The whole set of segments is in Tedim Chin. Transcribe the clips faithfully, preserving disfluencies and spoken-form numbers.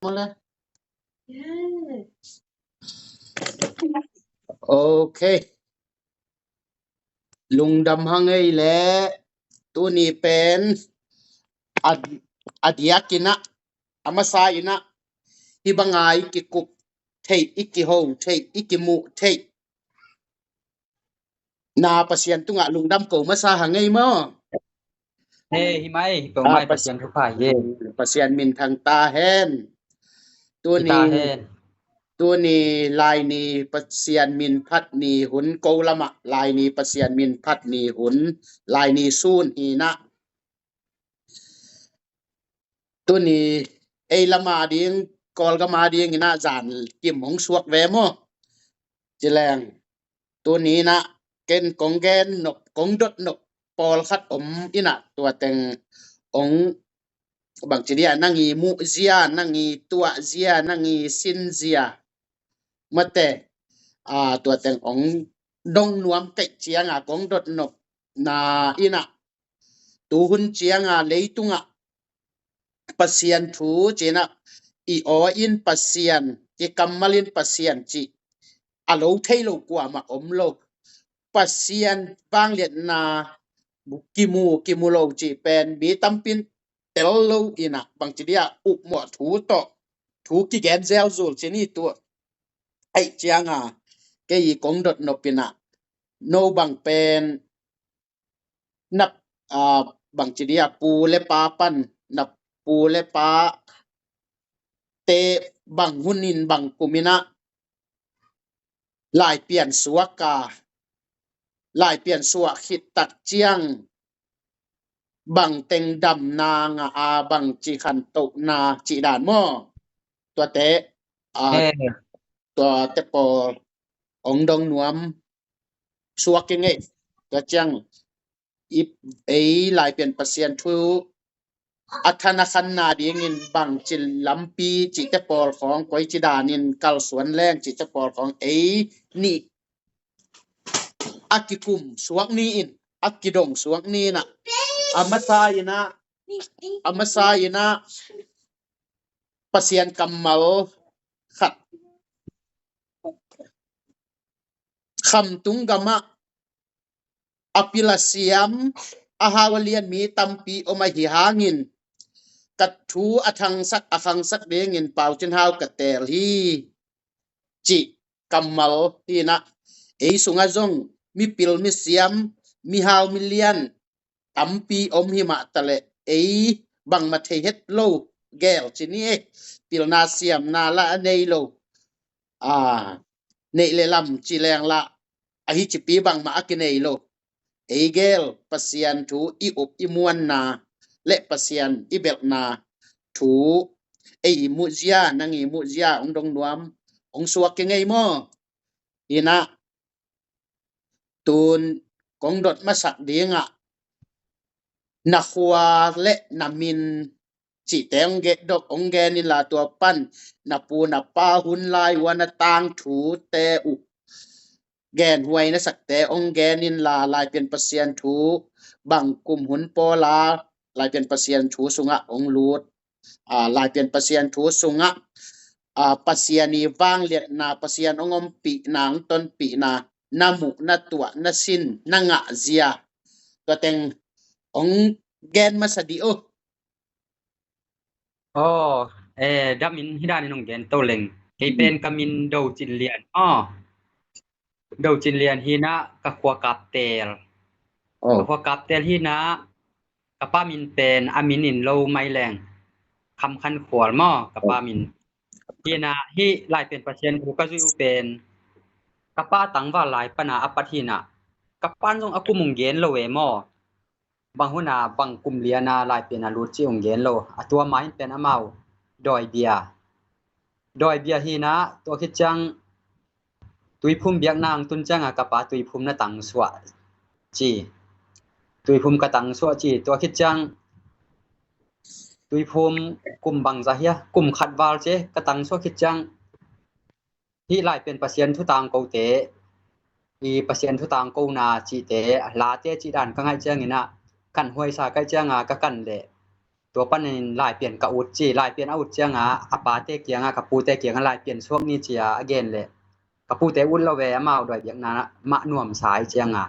maw le. Ok. Lungdam hang ei le. Tuni pen a, a diakinah, a masa inah, hih banga i kikup theih, i kiho theih, i kimuh theih na Pasian tungah lungdam ko masa hang ei maw. He, hi mai, hi ko mai, Pasian thupha hi. Pasian min thang ta hen. Tuni, tuni Laini Pasian min phat ni hun, ko lamah Laini Pasian min phat ni hun, Laini sun hinah. Tuni ei lama ding, Kawlgama ding inah zan kim hong suak ve maw. Cileng. Tuni inah ken kong gen nop, kong dot nop pawlkhat om inah, tua teng ong bangci dia, nang i muh zia, nang i tuah zia, nang i sin zia mate, a, tua teng ong dong nuam kaih cianga kong dot nop na inah, tuhun cianga leitungah Pasian thu cinah, i aw in Pasian, i kammal in Pasian cih a lo thei lo kuamah om lo. Pasian vangliatna kimu, kimu lo cih pen mi tampin tel lo inah, bangci dia, upmawh thu tawh thu kigen zelzul ci ni. Tua aih cianga kei i kong dot nop inah, no bang pen na, a, bangci dia, pu le pa pan, na pu le pa te bang hunin bang kuminah laipian suak a, laipian suak khit tak ciang bang teng damna ngah a, bangci khantohna cih dan maw. Tuate, a, tuate pawl ong dong nuam suak kei ngei. Tua ciang i, ei laipian Pasian thu a than a khanna dingin bangci lampi cihte pawl khawng, koici danin kalsuan leng cihte pawl khawng ei nih a kikum suak ni in, a kidong suak ni inah, a masa inah, a masa inah Pasian kammal khat. Khamtung gamah a pil a siam, a hau a lian mi tampi om ahi hangin, ka thu a thangsak, a khangsak dingin Pau Cin Hau ka teel hi, cih kammal hinah, ei sungah zong mipil, misiam, mihau, milian tampi om himah taleh ei bangmah thei het lo gel ci ni e. Pilna siamna lah a nei lo, a, neih le lam ci leng lah ahi cipi bangmah a kinei lo. Ei gel Pasian thu, i up i muanna le Pasian i belhna thu, ei i muhzia, nang i muhzia ong dong nuam, ong suak kei ngei maw. Hinah, tun kong dot masak dingah, na khua le na min cihte ong ge-, dok ong gen inla, tua pan na pu na pa hun lai ua na tangthute uh genhuai na sakte ong gen inla, laipian Pasian thu bang kum hun pawla laipian Pasian thu sungah ong lut, a, laipian Pasian thu sungah, a, Pasian i vangliatna, Pasian ong ompihna, ong tonpihna na muh, na tuah, na sin, na ngah zia, tua teng ong gen masa dih uh. Aw, eh, damin hi danin ong gen to leng. Kei pen ka min Do Cin Lian. Aw. Do Cin Lian hinah, ka khua Kaptel. Ka khua Kaptel hinah, ka pa min pen a min in lo mai leng, Kham Khan Khual maw ka pa min. Hinah, hih laipian Pasian thu ka zui uh pen ka pa tangval lai pana a pat hinah, ka pan zong a kum ong gen lo e maw. Bang huna, bang kum liana laipiana lut ci ong gen lo. A tua ma in pen amau Dawibia, Dawibia hinah, tua khit ciang Tuiphum biakna ang tun cianga ka pa Tuiphum na tangsuah ci. Tuiphum ka tangsuah ci. Tua khit ciang Tuiphum kum bangza hia, kum khat val ci ka tangsuah khit ciang, hih laipian Pasian thu tangkote, i Pasian thu tangkona cihte, late cih dan ka ngaih cianginah, kan huaisa kaih cianga ka kan leh tua panin Laipian ka ut ci, Laipian a ut cianga a pate kianga, ka pute kianga Laipian suak ni cia a gen leh ka pute ut lo ve, amau dawi biakna mah nuamsa hi cianga.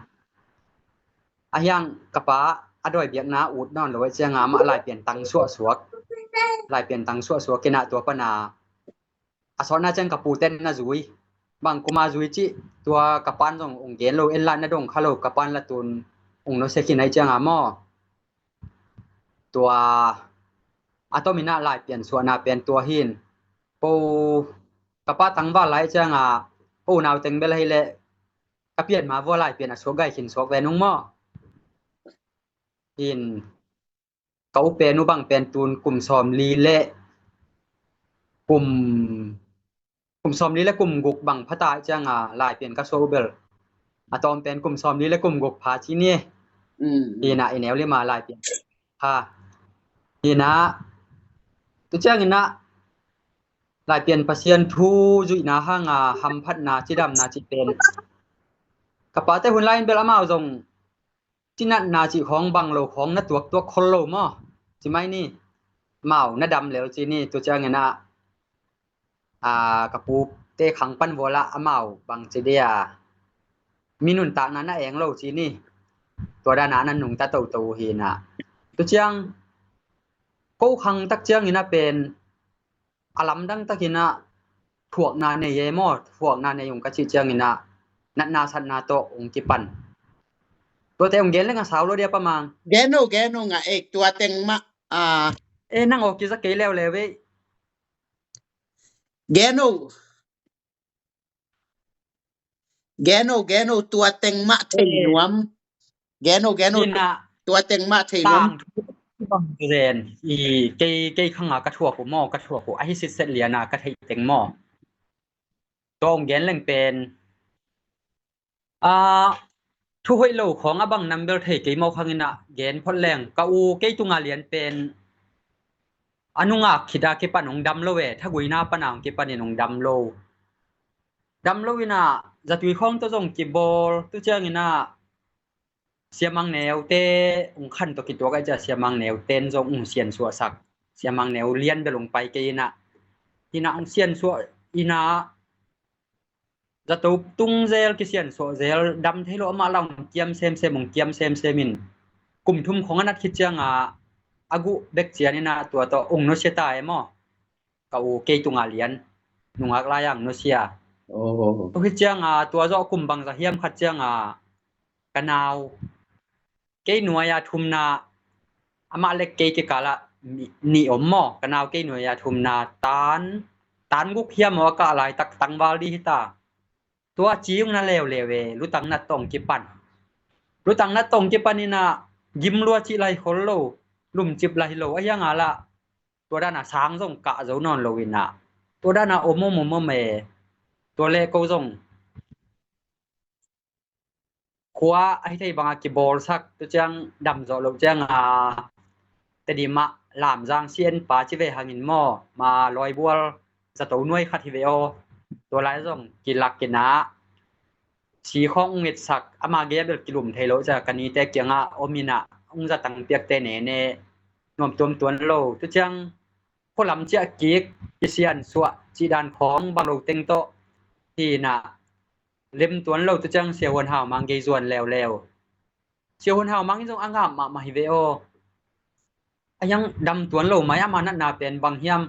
A hiang ka pa a dawi biakna ut nawn lo ve cianga amah Laipian tang suahsuak, Laipian tang suahsuak kina tua pana a sawtna ciang ka puten na zui. Bang kuma zui cih tua ka pan zong ong gen lo, en la na dong kha lo, ka pan la tun ong nusia khin ahi cianga maw. Tua a tominah Laipian suahna pen tua hin. Ko ka pa tangval lai cianga ko unau teng bel ahi leh ka pian ma vua Laipian a suak gai khin suak ve nung maw. Hin ka u pen u bang pen tun kum sawmli le kum, kum sawmli le kum guk bang phata cianga Laipian ka suak u bel a tawm pen kum sawmli le kum guk pha ci ni. Hinah i neu lima Laipian pha. Hinah tu cianginah Laipian Pasian thu zuihna hanga hamphatna cidamna ci pen ka pate hun lai in bel amau zong cinatna cih khawng bang lo khawng na tuaktuak khol lo maw? Ci mai ni. Amau na dam lel ci ni, tu cianginah a, ka pute khang pan vualah amau bang ci dia mi nuntakna na eng lo ci ni. Tua dana na nungta toto hinah. Tu ciang ko khang tak cianginah pen a lamdang takinah thuakna nei e maw, thuakna nei ung ka cih cianginah natna satna tawh ung kipan. Tuate ung gen leng a sau lo dia pamang. Gen o, gen o nga ek tua teng mah. A, e nang aw kiza kei leuleu e. Gen o. Gen o, gen o, tua teng mah thei nuam. Gen o, gen o, tua teng mah thei nuam. Zen i kei, kei khanga ka thuak uh maw, ka thuak uh ahi sitset liana ka theih teng maw. Tawng gen leng pen a, thu hoih lo khawng a bang nam bel thei kei maw khanginah gen phot leng ka u kei tunga lian pen a nungak khita kipan ong dam lo e, thaguina pana ong kipanin ong dam lo. Dam lo inah zatui khawng tawh zong kibawl, tu cianginah siamang neute ong khan tawh kituak ai cia siamang neuten zong ong siansuahsak. Siamang neu lian bel ong pai kei inah hinah ong siansuah inah zato tung zel, kisiansuah zel, dam thei lo amah la ong kiam semsem, ong kiam semsem in kum thum khawng a nat khit cianga a guh bek cian inah tua tawh ong nusia ta e maw. Ka u kei tunga lian nungak lai-a ong nusia. Tu khit cianga tua zawh kum bangza hiam khat cianga ka nau kei nuai-a thumna amah le kei kikalah nih om maw, ka nau kei nuai-a thumna tan, tan guk hiam aw a kah laitak tangval dih hita. Tua ci ung na leuleu e, lutang nat tawh ong kipan. Lutang nat tawh ong kipan inah gim lua cih lai khol lo, lumcip lai lo, a hianga lah tua dana sang zong kah zo nawn lo inah tua dana om om om om e. Tua le ko zong khua ahi thei banga kibawlsak, tu ciang damzawh loh cianga Tedim ah Lamzang sienpa ci ve hangin maw, ma lawibual zato nuai khat hi ve aw. Tua lai zong kilak inah si khawng ung etsak, ama gei a bel kilum thei lo cia ka nite kiangah om inah ung zatang piakte nene nuam tuamtuan lo. Tu ciang khualam ciah kik kisiansuah cihdan khawng bang lo teng tawh hinah lem tuan lo, tu ciang Sia Huan Hau Mang gei zuan leuleu. Sia Huan Hau Mang in zong a ngam mahmah hi ve aw. A hiang dam tuan lo mai, ama natna pen bang hiam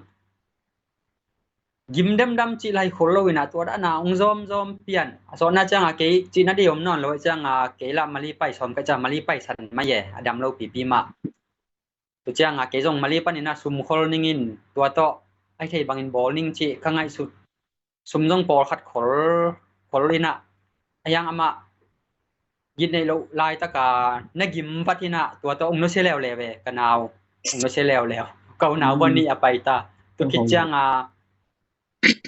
gim demdam cih lai khol lo inah tua dana ong zawmzawm pian. A sawtna cianga kei cihna dei om nawn lo cianga kei lah Mali pai sawm ka cia, Mali pai san mai e, a dam lo pipi mah. Tu cianga kei zong Mali panin a sum khol ningin tua tawh ahi thei bangin bawl ning cih ka ngaihsut. Sum zong pawlkhat khol, khol inah a hiang amah git neih loh laitaka na gim vat inah tua tawh ong nusia leuleu e, ka nau ong nusia leuleu. Ka unau bua nih a pai ta. Tu khit cianga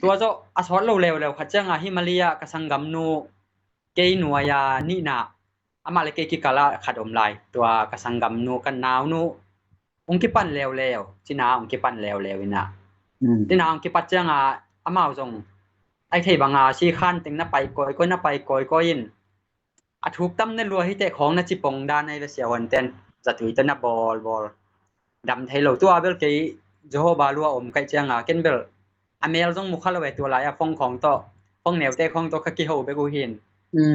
tua zawh a sawt lo leuleu khat cianga hih Mali ah ka sanggamnu kei nuai-a nihna amah le kei kikalah khat om lai. Tua ka sanggamnu ka naunu ong kipan leuleu, cina ong kipan leuleu inah. Cina ong kipat cianga amau zong ahi thei banga si khan teng na pai kawikawi, na pai kawikawi in a thuk tam na lua hi teh khawng na ci pong dan ahi ve, Sia Huan ten zatui tawh na bawlbawl. dam thei lo. Tua bel kei Jehovah lua om kaih cianga ken bel a mel zong mu kha lo e, tua lai-a phone khawng tawh, phone neute khawng tawh ka kiho bek uh hin.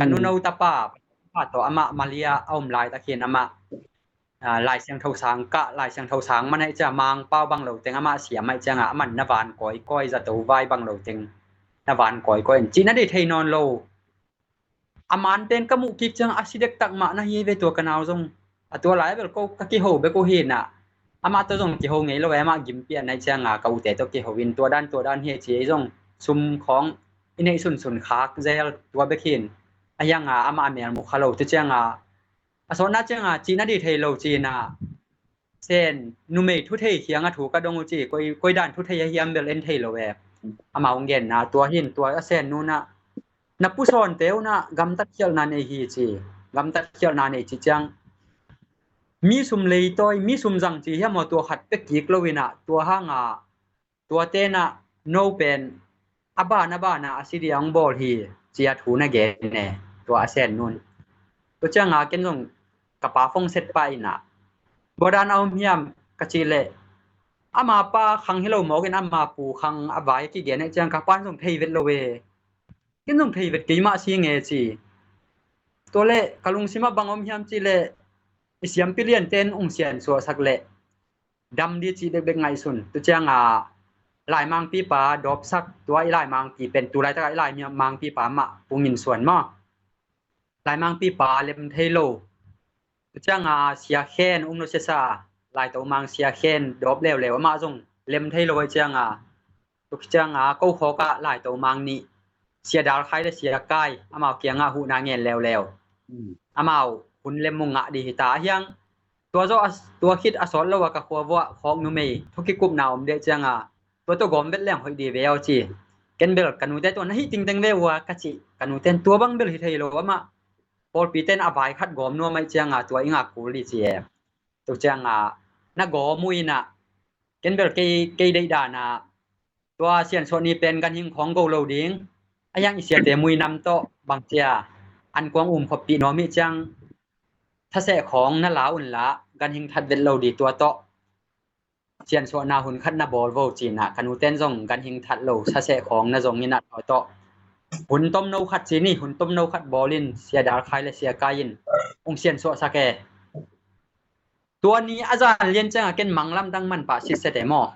Ka nuno tapa pa tawh amah Malia a om laitak hin amah, ah, Lai Siangtho sang kah, Lai Siangtho sang man aih cianga Mangpau bang lo teng amah siam aih cianga aman na van kawikawi, zato vai bang lo teng na van kawikawi in cih na deih thei nawn lo. A manten ka muh kik ciang a si dektak mah na hi ve tua ka nau zong. A tua lai bel ko ka kiho bek uh hinah, amah tawh zong kiho ngei lo e, amah gimpian aih cianga ka ute tawh kiho in tua dan tua dan hi ci ei zong sum khawng i neih sunsun khak zel tua bek hin. A hianga amah a mel mu kha lo tu cianga a sawtna cianga cih na deih thei lo cinah Sen numei thu thei khianga thu ka dong uh ci, koi, koi dan thu thei a hiam bel en thei lo e. Amau hong genna tua hin tua a Sen nunah na pusawnte unah gamtat khialhna nei hi ci. Gamtat khialhna nei ci ciang mi sum leitawi, mi sum zang ci hiam aw, tua khat pek kik lo inah tua hanga tua tenah no pen a ban a banah a si dia hong bawl hi cia thu na gen e, tua a Sen nun. Tua cianga ken zong ka pa phone set pah inah bua dan a om hiam ka cih leh ama pa khang hi lo mawkin ama pu khang a vai a kigen e ciang ka pan zong thei vet lo e. Ken zong thei vet kei mah si nge ci. Tua leh ka lungsimah bang om hiam cih leh i siampi lianten ung siansuahsak leh dam di cih bekbek ngaihsun. Tu cianga laimangpipa dawpsak, tua i laimangpi pen tu laitaka i laimangpipa mah Pu Ngin Suan maw, laimangpipa lem thei lo. Tu cianga Sia Khen, um lo siasa, Laito Mang Sia Khen dawp leuleu, amah zong lem thei lo aih cianga, tu cianga ko khawkah Laito Mang nih Sia Dal Khai le Sia Kai amau kiangah huhna ngen leuleu. Amau hun lem mu ngah di hita a hiang. Tua zawh a, tua khit a sawt lo a ka khua vuah khawk numei thukikupna om deh cianga tua tawh gawm vet leng hoih di ve aw ci. Ken bel ka nute tua na hih tingteng ve ua ka cih, ka nuten tua bang bel hi thei lo amah. Pawlpiten a vai khat gawm nuam aih cianga tua i ngak kul di ci e. Tu cianga na gawm uh inah ken bel kei, kei deih dana tua siansuah ni pen ganhing khawng go lo ding. A hiang i siate muinam tawh bang cia an kuang um khoppih nuam hi ciang thaseh khawng na la unla ganhing that vet lo di tua tawh siansuahna hun khat na bawl vo cinah ka nuten zong ganhing that lo thaseh khawng na zong inah tua tawh hun tomno khat ci ni, hun tomno khat bawlin Sia Dal Khai le Sia Kai in ung siansuahsak e. Tua ni a zan lian cianga ken mang lamdang man pah sitset e maw.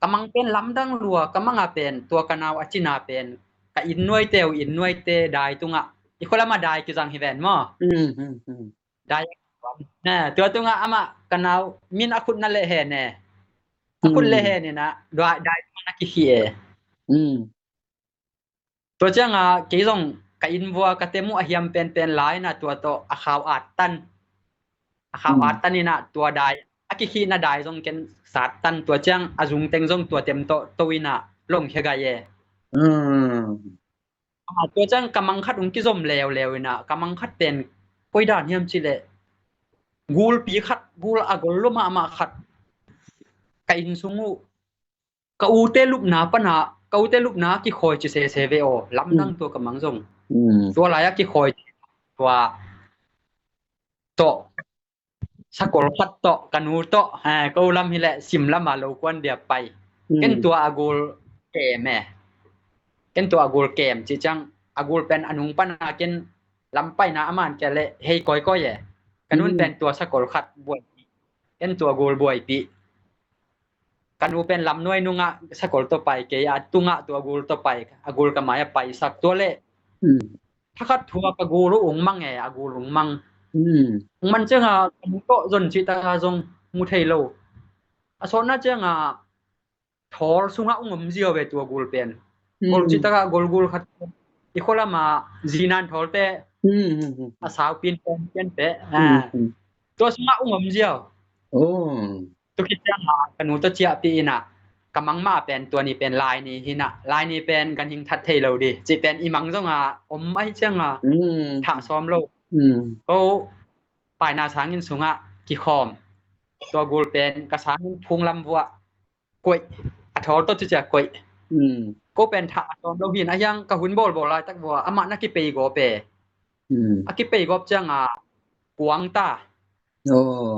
Ka mang pen lamdang lua, ka manga pen tua ka nau a cina pen ka inn nuaite uh, inn nuaite dai tungah i khualama dai kizang hi ven maw. Dai, na, tua tungah amah ka nau min a khut na leh hen e. A khut leh hen inah dai, dai tungah na kikhih e. Tua cianga kei zong ka inn vua ka tem uh a hiam penpen lai inah tua tawh a khau at tan. A khau at tan inah tua dai a kikhihna dai zong ken sat tan, tua ciang a zungteng zong tua tem tawh to inah longkhia gai e. Tua ciang ka mang khat ung kizom leuleu inah ka mang khat pen koi dan hiam cih leh gulpi khat, gul a gol lua mahmah khat ka inn sung uh ka ute lupna pana, ka ute lupna kikhawi ci sese ve aw, lamdang tua ka mang zong. Tua lai-ah kikhawi tua tawh sakol khat tawh ka nu tawh, eh, ko lam hileh sim lama lo kuan dia pai. Ken tua a gul kem e. Ken tua a gul kem cih ciang a gul pen a nung pana ken lam paina a man kia leh hei kawikawi e. Ka nun pen tua sakol khat buai. Ken tua gul buaipih. Ka nu pen lamnuai nungah sakol tawh pai kei a, tungah tua gul tawh pai, a gul ka mai-ah paisak tua leh. Thakhat thua ka gul uh ung mang e, a gul ung mang. Ung man cianga ka nu tawh zon cih taka zong mu thei lo. A sawtna cianga thawl sungah ung om ziau ve tua gul pen. Gol cih takah gol gul khat i khualama zinan thawlte a saupin pen pen pe. Tua sungah ung om ziau. Tu khit cianga ka nu tawh ciahpih inah ka mangmah pen tua ni pen lai ni hinah, lai ni pen ganhing that thei lo di cih pen i mang zonga om ahi cianga thah sawm lo. Ko paina sangin sungah kikhawm. Tua gul pen ka sangin phunglam vuah koih, a thawl tawh cucia koih. Ko pen thah a tawm lo hin a hiang ka hun bawlbawl laitak vua amah na kipei gawp e. A kipei gawp cianga kuang ta.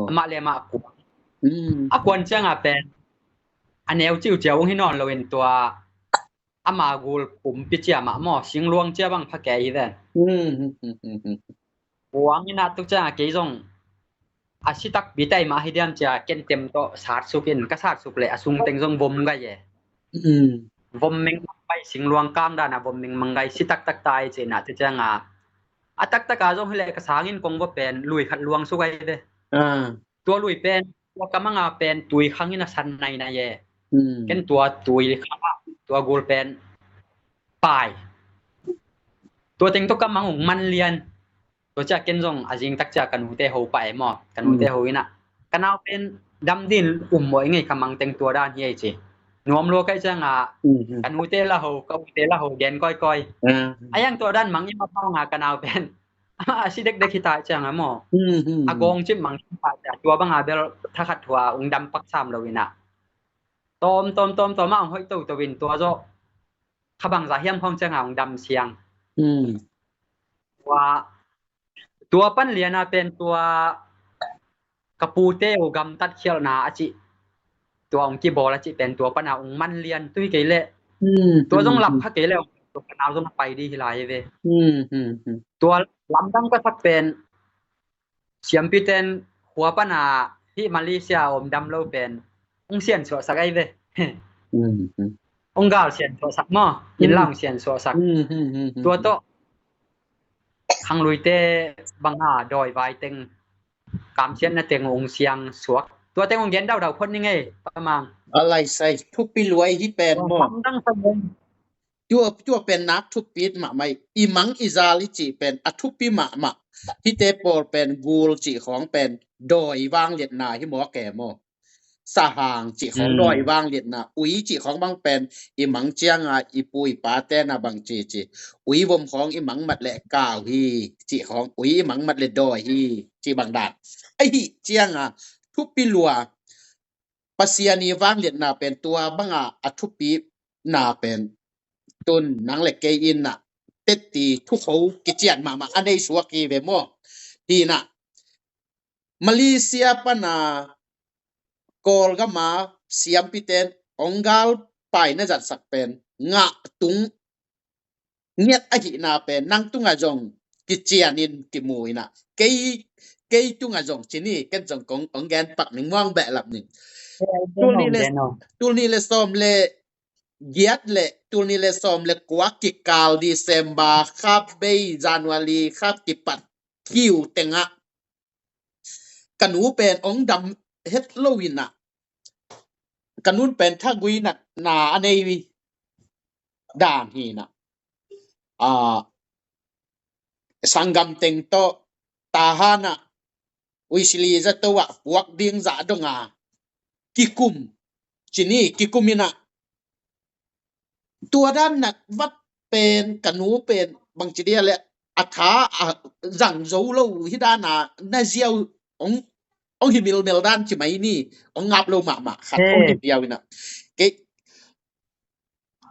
Amah le amah kuang. Mm. A kuan cianga pen a neu ciuciau ung hi nawn loin tua ama gul pumpi cia mah maw, singluang cia bang pha kei hi ven. Mm, mm, mm, mm, mm. Puang ina tuk cianga kei zong a si takpi tai mah hi diam cia kentem tawh satsuk in ka satsuk le a sungteng zong vom gai e. Mm. Vom mengmang gai, singluang kang dana vom mengmang gai, si taktak tai ci ina tuk cianga a taktaka zong hi le ka sangin kong va pen lui khat luang su gai ve. Ah. Tua lui pen tua ka manga pen tui khangin a san nainai e. Mm. Ken tua tui khanga tua gul pen pai. Tua teng tawh ka mang ung man lian. Tua cia ken zong a zing tak cia ka nute ho pah e maw. Ka nute ho ina ka nau pen dam din um maw i ngei ka mang teng tua dan hi ei ci. Nuam lua kai cianga ka nute la ho, ka ute la ho gen koikoi. A yang tua dan mang i mapanga ka nau pen a si dekdek hi ta cianga maw. A gawng cip mang hi ta cia tua banga bel thakhat thua ung dam pak sam lo ina. Tawm, tawm, tawm, tawm a ung hoih toto in tua zawh kha bangza hiam khawng cianga ung dam siang. Tua, tua pan liana pen tua ka pute uh gamtat khialhna a cih tua ung kibawl a cih pen tua pana ung man lian tui kei leh. Tua zong lam kha kei leh tua ka nau zong pai di hi lai ve. Tua lamdang ka sak pen siampiten khua pana hih Malaysia om dam lo pen ung sian suahsak ai ve. Ung gal sian suahsak maw, inn la ung sian suahsak. Tua tawh khangluite banga dawi vai teng kamsiatna teng ung siang suak. Tua teng ung gen daudau phot ni ngei pamang. A lai sai thupi luai hi pen maw. Tua, tua pen nak thupit mahmah i mang i zal i cih pen a thupi mahmah. Hite pawl pen gul cih khawng pen dawi vangliatna hi mawk e maw. Sahang cih khawng dawi vangliatna, ui cih khawng bang pen i mang cianga i pu i pate na bang ci ci. Ui vom khawng i mang mat le kau hi cih khawng, ui i mang mat le dawi hi cih bang dan. Ahi cianga thupi lua Pasian i vangliatna pen tua banga a thupi na pen tun nang le kei in na tetti thukho kician mahmah a nei suak hi ve maw. Hi na Malaysia pana Kawlgama siampiten ong gal paina zatsak pen ngah tung ngiat ahihna pen nang tunga zong kicianin kimu ina kei, kei tunga zong cini ken zong kong ong gen pak ning muang behlap ning. Tul nih le, tul nih le sawm le giat le tul nih le sawm le kua kikal December khap bei January khap kipat kiu tengah ka nu pen ong dam het lo ina ka nun pen thaguina na a nei dan hi na. A, sanggam teng tawh Tahan ah uisili zato ah puak ding zah donga kikum cini kikum ina tua dan na vat pen ka nu pen bangci dia le a tha a zang zo lo hi dana na ziau ong, ong hi milmel dan ci mai ni ong ngap lo mahmah khat ong hi piau ina. Kei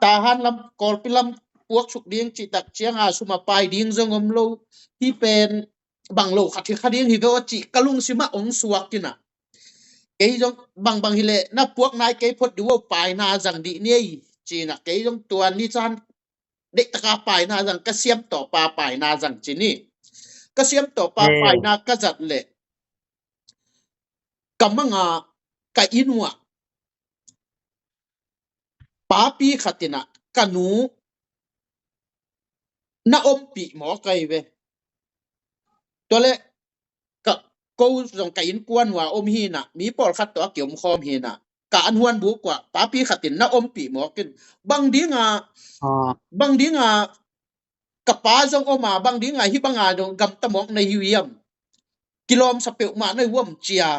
Tahan lam Kawlpi lam puak suk ding cih tak cianga suma pai ding zong om lo hi pen bang lo khat hi kha ding hi ve aw cih ka lungsimah ong suak ina. Kei zong bangbang hileh na puak nai kei phot dih uh paina zang dih ni ei cina kei zong tua ni can deihtaka paina zang ka siam tawpa paina zang cini ka siam tawpa paina ka zat leh ka manga ka inn uah papi khatina ka nu na ompih maw kai ve. Tuale ka ko zong ka innkuan ua om hina mi pawlkhat tawh a kiom khawm hina ka an huan buk ua papi khatin na ompih mawkin bang dinga bang dinga ka pa zong oma bang dinga hi banga dong gamta mawk na hi hiam kilawmsa peuhmah na hi uam cia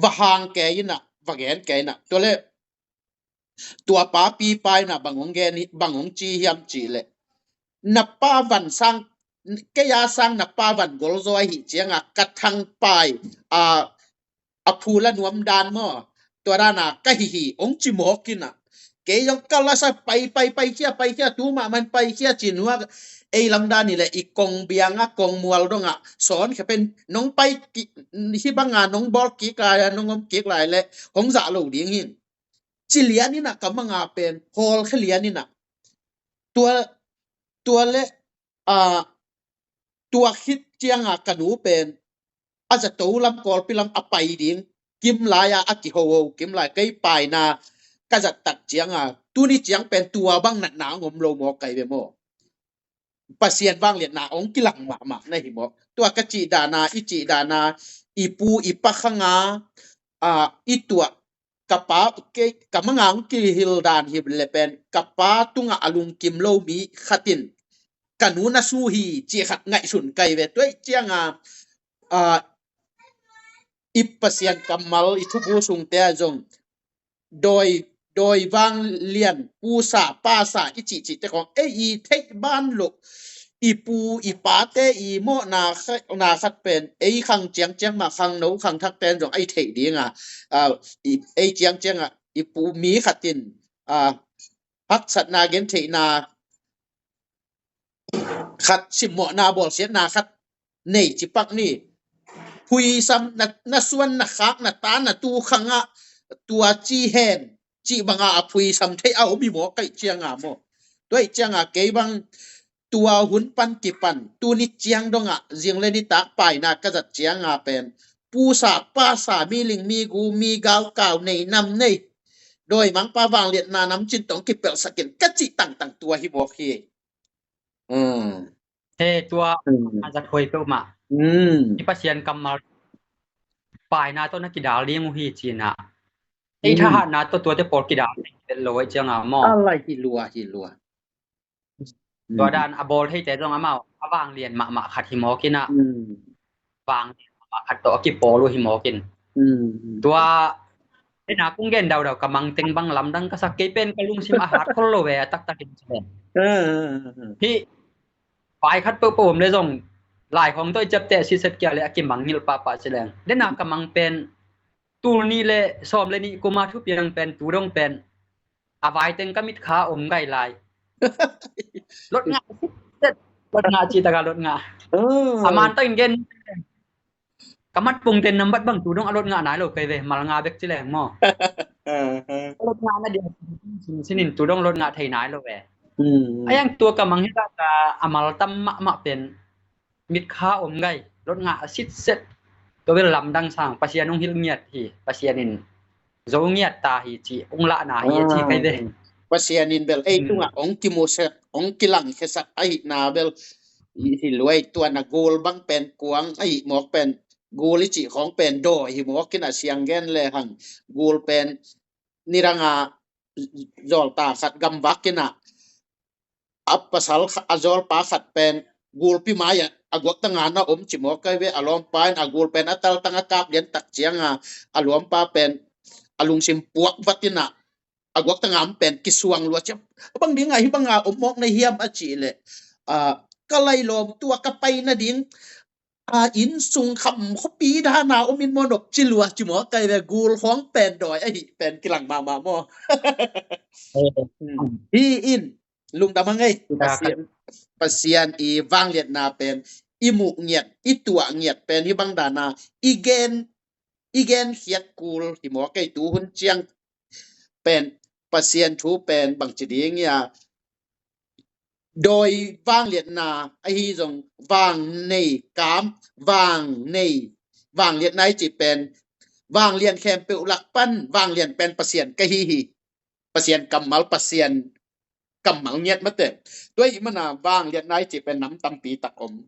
va hang kei ina va gen kei ina tuale tua papi paina bang hong gen bang hong ci hiam cih leh na pa van sang kei a sang na pa van golzaw ahi cianga ka thang pai a a phula nuam dan maw tua dana ka hihi hong ci mawk ina Kei zong ka lasa pai, pai, pai khia, pai khia, tu mahmah in pai khia ci nuak. Ei lam dan hi leh i kong biang ah, kong mual dong ah sawn khia pen nong pai kik, hih bang a nong bawl kik lai a, nong om kik lai leh hong zah lo ding hi. Ci lian in ah ka mang a pen hawl khia lian in ah. Tua, tua leh, a, tua khit ciang a ka nu pen a zato lam, Kawlpi lam a pai ding kim lai a, a kihoho kim lai, kei paina ka zat tak ciang a, tuni ciang pen tua bang natna hong om lo mawk kai ve maw. Pasian vangliatna hong kilang mahmah na hi maw. Tua ka cih dan a, i cih dan a, i pu i pa khang a, a, i tuah ka pa, kei, ka mang a hong kihil dan hi leh pen ka pa tungah a lungkim lo mi khat in ka nu na su hi cih khat ngaihsun kai ve. Tua ahih ciang a, a, i Pasian kammal, i thubu sungte ah zong dawi, dawi vanglian, pusa, pasa i cihcihte khawng ei i theih ban loh, i pu i pate i mawhna kha-, na khat pen ei khang ciangciang mah, khangno khangthakte in zong ei theih ding a, a, i, ei ciangciang a i pu mi khat in, a, haksatna, gentheihna khat, simmawhna, bawlsiatna khat nei ci pak ni. Phuisam na, na suan, na khak, na ta, na tu khang ah tua ci hen cih bang a a phuisam thei a om hi maw, ka hih ciang a maw. Tua ahih ciang a kei bang tua hun pan kipan tuni ciang dong ah zing le nitak paina ka zat ciang a pen pusa, pasa, mi ling, mi gu, mi gaukau, nei nam nei, dawimangpa vangliatna namcin tawh kipelhsak in ka cih tangtang tua hi mawk hi. Mm. He, tua, mm, a zat huai peuhmah. Mm. I Pasian kammal paina tawh na kidal ding uh hi ci-in ah. Ei, mm, thahatna tawh tuate pawl kidal ding lo ahih ciang a maw. A lai hi lua, hi lua. Tua, mm, dan a bawl theite zong amau a vanglian mahmah khat hi mawk in ah. Mm. Vanglian mahmah khat tawh a kipawl uh hi mawk in. Mm. Tua, ena kong gen daudau ka mang teng bang lamdang ka sak, kei pen ka lungsim a hat khol lo ve, a taktak in ci leng. Mm. Hih vai khat peuhpeuh om le zong lai khawng tawh i ciapteh sitset kia le a kimangngilh pahpah ci leng. Dena ka mang pen tul nih le sawm le nih kum a thupiang pen tu dong pen a vai teng ka mitkha om gai lai. Lot ngah, lot ngah, cih tak a lot ngah. Oh. A man takin gen, ka mat pungten nambat bang tu dong a lot ngah nai lo kei ve, mal nga bek ci leng maw. Lot ngah na dia sin in tu dong lot ngah thei nai lo ve. Hmm. A yang tua ka mang hi tak a, a mal tam mahmah pen mitkha om gai, lot ngah a sitset. Tua bel lamdang sang, Pasian hong hilh ngiat hi, Pasian in zo ngiat ta hi ci, hong lahna hi a ci kai ve. Pasian in bel ei, hmm, tungah hong kimusak, hong kilangkhiasak ahihna bel hi luai. Tua na gul bang pen kuang ahih mawk pen, gul i cih khawng pen dawi hi mawk in a, siang gen le hang, gul pen nidang a zawlta khat gamvak in a, a pasal kha-, a zawlpa khat pen gulpi mai-ah a guaktang a na om ci mawk kai ve. A lawmpa in a gul pen a taltang a kap lian tak ciang a, a lawmpa pen a lungsim puak vat in a, a guaktang a om pen kisuang lua ciang, a bang ding a hih bang a om mawk na hiam a cih leh, a, ka lailawm tua ka pai nading a, inn sung kham khuapi dan a om in maw, nop ci lua ci mawk kai ve, gul khawng pen dawi ahih pen kilang mahmah maw. Eh. Hmm. Hi in, lungdam a ngei. Pasian, Pasian i vangliatna pen i muh ngiat, i tuah ngiat pen hih bang dan a i gen, i gen khiat kul hi mawk ei. Tu hun ciang pen Pasian thu pen bangci ding ia, dawi vangliatna ahi zong, vang nei kam, vang nei, vangliatna i cih pen, vanglian khempeuh lak pan vanglian pen Pasian ka hi hi. Pasian kammal, Pasian kammal ngiat mate. Tua ahih mana vangliatna i cih pen nam tampi tak om.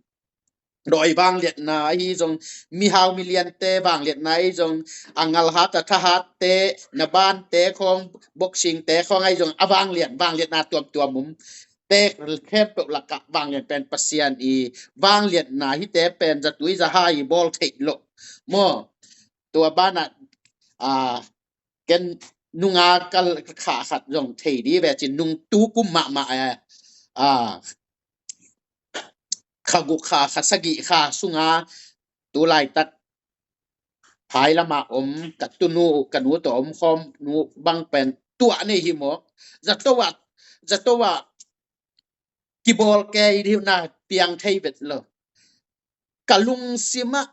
Dawi vangliatna ahi zong, mihau miliante vangliatna ahi zong, a ngalhat a thahatte, na bante khawng, boxingte khawng ahi zong, a vanglian, vangliatna tuamtuam om. Te khempeuh lakah vanglian pen Pasian i vangliatna hite pen zatui zahai i bawl theih loh maw. Tua banah, a, ken nunga ka kha khat zong thei di ve cin, nung tu kum mahmah, eh, a, kha guk kha, kha sagih kha sunga tu laitak phai lama om ka tunu, ka nu tawh om khawm nu bang pen tuah nei hi maw? Zato ah, zato ah kibawl kei dih na piang thei vet lo. Ka lungsim ah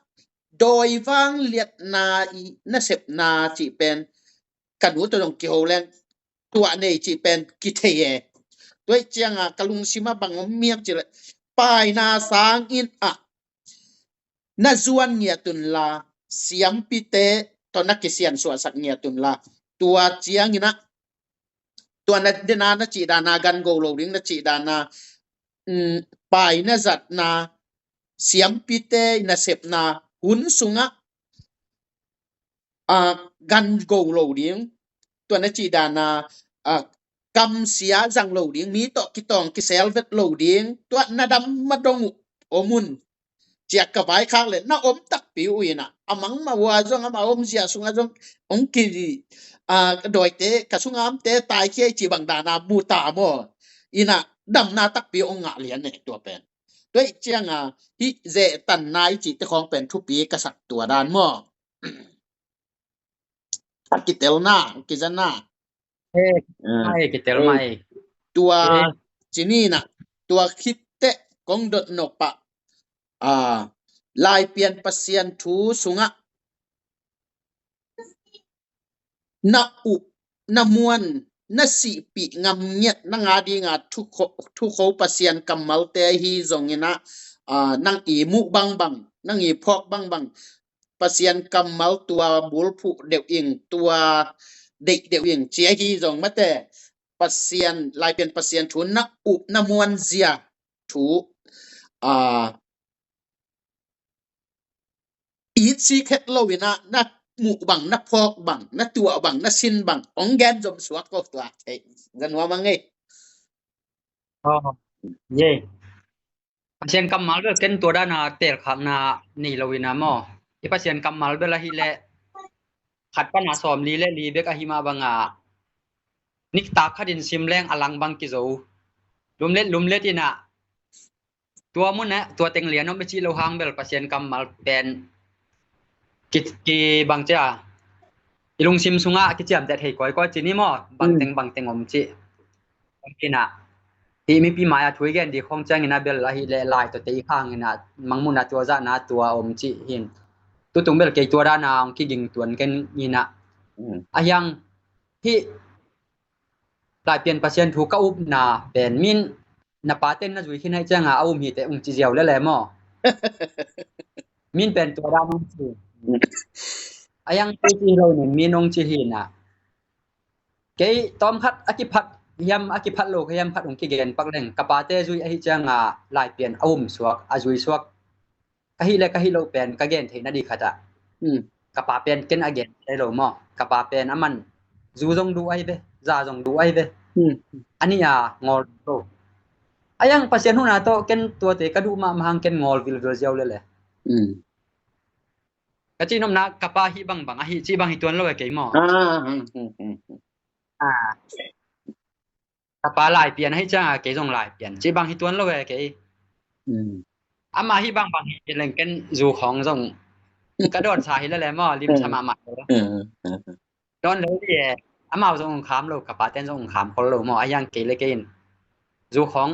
dawi vang liatna i nasepna cih pen ka nu tawh zong kiho leng tuah nei cih pen kithei e. Tua ih ciangah ka lungsim ah bang om miak cih leh, paina sangin ah na zuan ngiat un la, siampite tawh na kisiansuahsak ngiat un la, tua ciangin ah, tua na dena na cih dana gan go lo ding, na cih dana, um, paina zatna, siampite i nasepna hun sungah, a, gan go lo ding, tua na cih dana, a, kamsia zang lo ding, mi tawh kitawng kisel vet lo ding, tua na dam madong uh om un. Ciah ka vaikhak le na om takpi uh inah, a mangmah uh a zong, ama omzia sungah zong, ong ki, a, dawite, ka sunga omte taikhia i cih bang dana mu ta maw? Inah damna takpi ong ngah lian e tua pen. Tua ih cianga hih zehtanna i cihte khawng pen thupi ka sak tua dan maw? A kitelna, kizana. Eh, ah, mai kitel, eh, mai. Tua, eh, cinina, tua khitte kong dot nop ah, ah, Laipian Pasian thu sungah na up, na muan, na sihpih ngam ngiat, nang a dinga thukho, thukho Pasian kammalte ahi zongin ah, ah, nang i muh bangbang, nang i phawk bangbang, Pasian kammal tua bulphuh deuh ing, tua deih deuh ing, ci ahi zong mate, Pasian, Laipian Pasian thu na up, na muanzia thu, ah, it sik het lo inah, na muh bang, na phawk bang, na tuah bang, na sin bang, ong gen zom suak ko tua thei. Za nuam a ngei. Oh, ye. Pasian kammal bel ken tua dana telkhakna nei lo inah maw? I Pasian kammal bel ahih leh khat pana sawmli le li bek ahi mah banga, niktak khatin sim leng a lang bang kizo. Lumlet, lumlet inah tua mun ah tua teng lian om i cih lo hang bel Pasian kammal pen ki, ki bang cia, i lungsim sungah kiciamteh thei kawikawi ci ni maw? Bangteng, mm, bangteng om cih. Inah hih mipi mai-ah thu i gen dih khawng ciangin ah bel ahih leh lai tawh tei khang inah mangmuhna tua zahna tua om cih hin. Tutung bel kei tua dana ong kiging tuan ken inah. Mm. A hiang hih Laipian Pasian thu ka upna pen min na paten na zui khin hai cianga a um hi teh ung ci ziau lele maw? Min pen tua dan ung ci. A yang ci ci lo nen min ung ci hi na. Kei tawm khat a kiphat hiam a kiphat lo kha hiam khat ung kigen pak leng ka pate zui ahi cianga Laipian a um suak a zui suak. Ka hih le ka hih loh pen ka gen theihna dih khat ah. Hmm. Ka pa pen ken a gen thei lo maw? Ka pa pen a man zu zong duh ai ve, za zong duh ai ve. Hmm. A nih a ngawl lo. A yang Pasian huhna tawh ken tuate ka duh mahmah hang ken ngawl vilvil ziau lele. Hmm. Ka cihnopna ka pa hih bangbang ahi cih bang hi tuan lo e kei maw? Ah, hmm, hmm, hmm, hmm. Ah. Ka pa Laipian ahi cianga kei zong Laipian cih bang hi tuan lo e kei. Mm. Ama hih bangbang hi leng ken zu khawng zong ka dawnsa hi lele maw, limsa mahmah lo. Mm, mm, mm. Dawn lo hi e, amau zong ung kham lo, ka paten zong ung kham khol lo maw, a hiang kei le kei in zu khawng,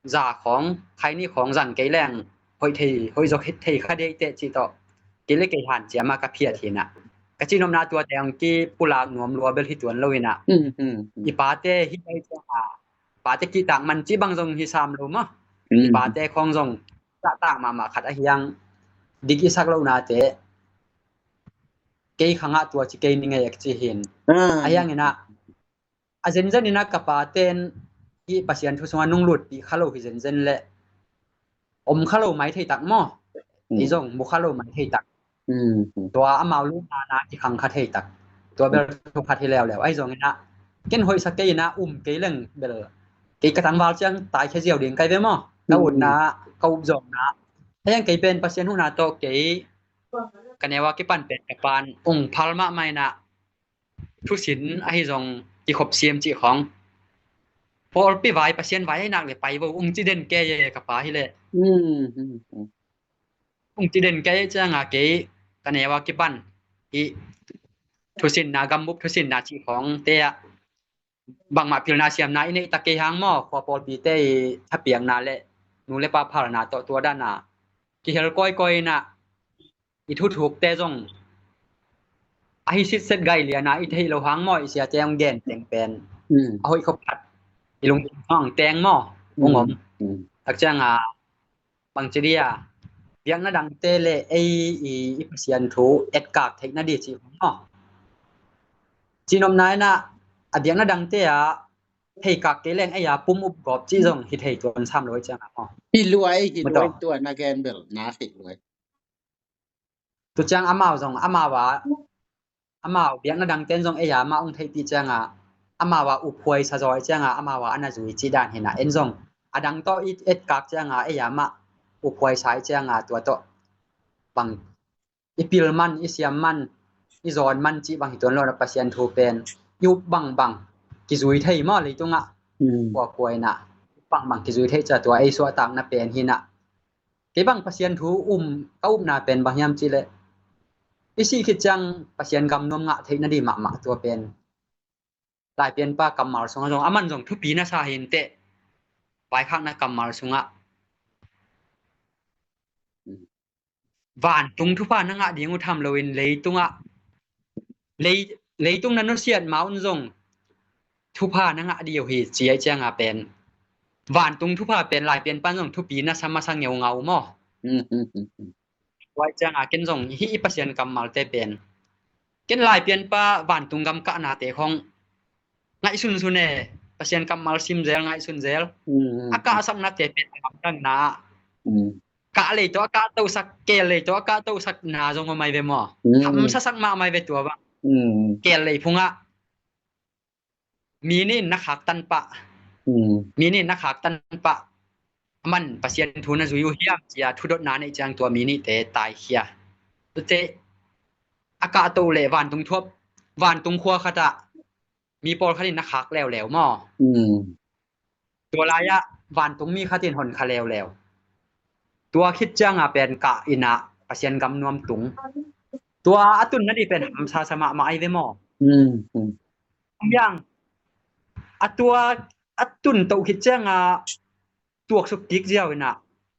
za khawng, khaini khawng zang kei leng hoih thei, hoih zok thei kha dei teh cih tawh kei le kei hanciam a ka phiat hi na. Ka cihnopna tuate hong kipulak nuam lua bel hi tuan lo hi na. Hmm, hmm, hmm. I pate hi dai cianga, pate kihtak man cih bang zong hi sam lo maw. Hmm. I pate khawng zong zahtak mahmah khat a hiang dik i sak lohnate kei khangah tua ci kei ni ngei a kici hin. Ah. A hiang hi na. A zenzen inah ka paten hih Pasian thu sungah nung lutpih kha lo hi zenzen le om kha lo mai thei tak maw? Mm. I zong mu kha lo mai thei tak. Mm, mm. Tua amau lutna na kikhang kha thei tak. Tua bel thu khat hi leuleu. Ahi zong inah ken hoihsa kei inah um kei leng bel kei ka tangval ciang taikhia ziau ding kai ve maw? Ka utna, ka up zawkna. Ahi zong kei pen Pasian huhna tawh kei ka neu a kipan pen ka pan ung phal mahmah inah thusin ahi zong kikhop siam cih khawng. Pawlpi vai, Pasian vai ahi nak le pai vo ung ci den kei e ka pa hi le. Mm, mm, mm. Ung ci den kei cianga kei ka neu a kipan hih thusinna, gambup thusinna cih khawngte ah bangmah pilna siamna i neih tak kei hang maw, khua pawlpite i thapiakna le nu le pa phalna tawh tua dana kihel kawikawi inah i thuthukte zong ahi sitset gai liana i theih loh hang maw, i siate hong gen teng pen a hoih khop khat i lungtang teng maw, hong om. Tak cianga bangci dia biakna dangte le ei i, i Pasian thu etkak theihna di cih maw, cihnopna inah a biakna dangte ah theikak kei leng ei a pum up gawp cih zong hi thei tuan sam lo i cianga maw. Hi luai, hi luai, tua na gen bel na hi luai. Tu ciang amau zong amau a amau biakna dangten zong ei a mah hong theihpih cianga amau a uphuai sa zaw i cianga amau a ana zui cih dan hinah en zong a dang tawh i etkak cianga ei a mah uphuai sa i cianga tua tawh bang i pil man, i siam man, i zawn man cih bang hi tuan lo na Pasian thu pen i up bangbang kizui thei maw leitungah. Kuakua inah bangbang kizui thei ca tua ei suahtakna pen hinah. Kei bang Pasian thu um ka upna pen bang hiam cihleh i sih khit ciang Pasian gam nuam ngah theihna di mahmah tua pen Laipianpa kammal sungah zong aman zong thupi na sa hinteh, vaikhakna kammal sungah vantung thupha na ngah ding uh tham loin leitungah lei, leitung na nusiat ma un zong thupha na ngah ding uh hi ci ai cianga pen vantung thupha pen Laipianpa zong thupi na sa masa ngeungau maw. Tua ai cianga ken zong hih i Pasian kammalte pen ken Laipianpa vantung gam kahnate khong ngaihsunsun e, Pasian kammal sim zel, ngaihsun zel. A kahsaknate pen a gamdangna ah kah lei tawh a kahtohsak, keel lei tawh a kahtohsakna zong om ai ve maw. Hamsasak mahmah ai ve tua bang. Keel lei phungah mi nih in na khaktan pah. Mi nih in na khaktan pah. Aman Pasian thu na zui uh hiam cia thudotna neih ciang tua mi nihte taikhia. Tute a kahtoh le vantung thuap, vantung khua khatah mi pawlkhat in na khak leuleu maw. Tua lai-ah vantung mi khat in honkha leuleu. Tua khit cianga pen kah inah Pasian gam nuam tung. Tua a tunna di pen hamsa sa mahmah ai ve maw. Yang a tua a tun toh khit cianga tuaksuk kik ziau inah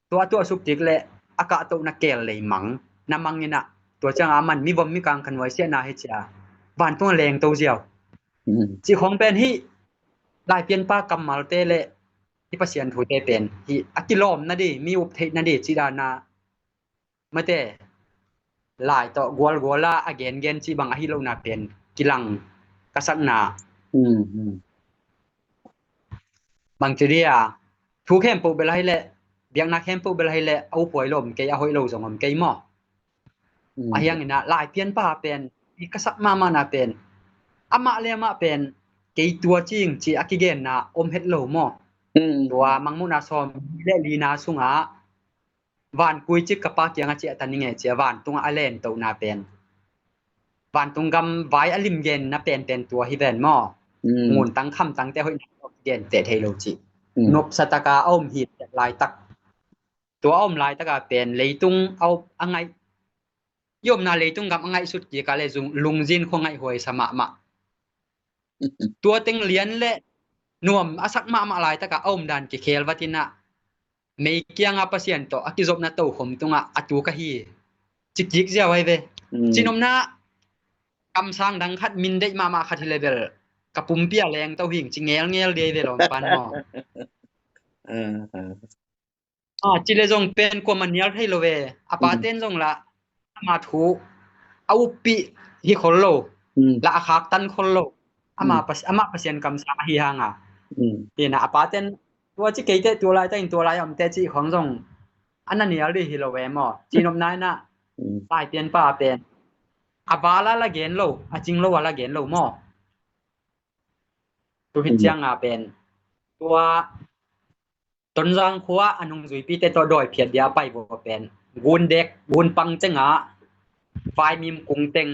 tua tuaksuk kik le a kahtohna keel lei mang na mang inah tua cianga man mi vom mi kang kha nuaisiahna hi cia vantung a lengto ziau. Cih khong pen hih Laipianpa kammalte le hih Pasian thute pen hih a kilawmna di, mi up theihna di cih dana mate lai tawh gualguala a gengen cih bang ahi lohna pen kilang ka sakna. Bangci dia thu khempeuh bel ahi leh, biakna khempeuh bel ahi leh a uphuai lo om kei, a hoih lo zong om kei maw. Ahi hanginah Laipianpa pen i ka sak mahmahna pen amah le amah pen kei tua cing ci a kigenna om het lo maw. Tua Mangmuhna sawm le lina sungah vankui cik ka Pa kiangah ciah ta ning e cia vantungah a lentohna pen vantung gam vai a limgenna penpen tua hi ven maw. Nguntang khamtangte hoihna tawh kigenteh thei lo cih nopsa taka a om hi laitak. Tua a om laitaka pen leitung a ngaih i omna leitung gam a ngaihsut kikah le lungzin khua ngaihhuai sa mahmah. Tua teng lian le nuam a sak mahmah laitaka a omdan kikhel vatinah mei kianga Pasian tawh a kizopna tokhom tungah a tu ka hi. Cikik ziau ai ve. Cinopna kamsang dang khat min deih mahmah khat hi level ka pumpi a lengto hing ci ngelngel di ai ve lawmpan maw. Ci le zong pen kuama nial thei lo ve. A paten zong lah ama thu a uppih hi khol lo. Lah a khaktan khol lo. Amah Pasian kamsang ahi hanga. Ina a paten tua ci keite tua laitakin tua lai a omte cih khong zong a na nial dih hi lo ve maw. Cinopna inah Laipianpa pen a vala la gen lo, a cing lo a la gen lo maw. Tu hi cianga pen tua Tonzang khua a nungzuipite tawh dawi phiat dia pai vua pen gun dek gun pang cenga vaimim kung teng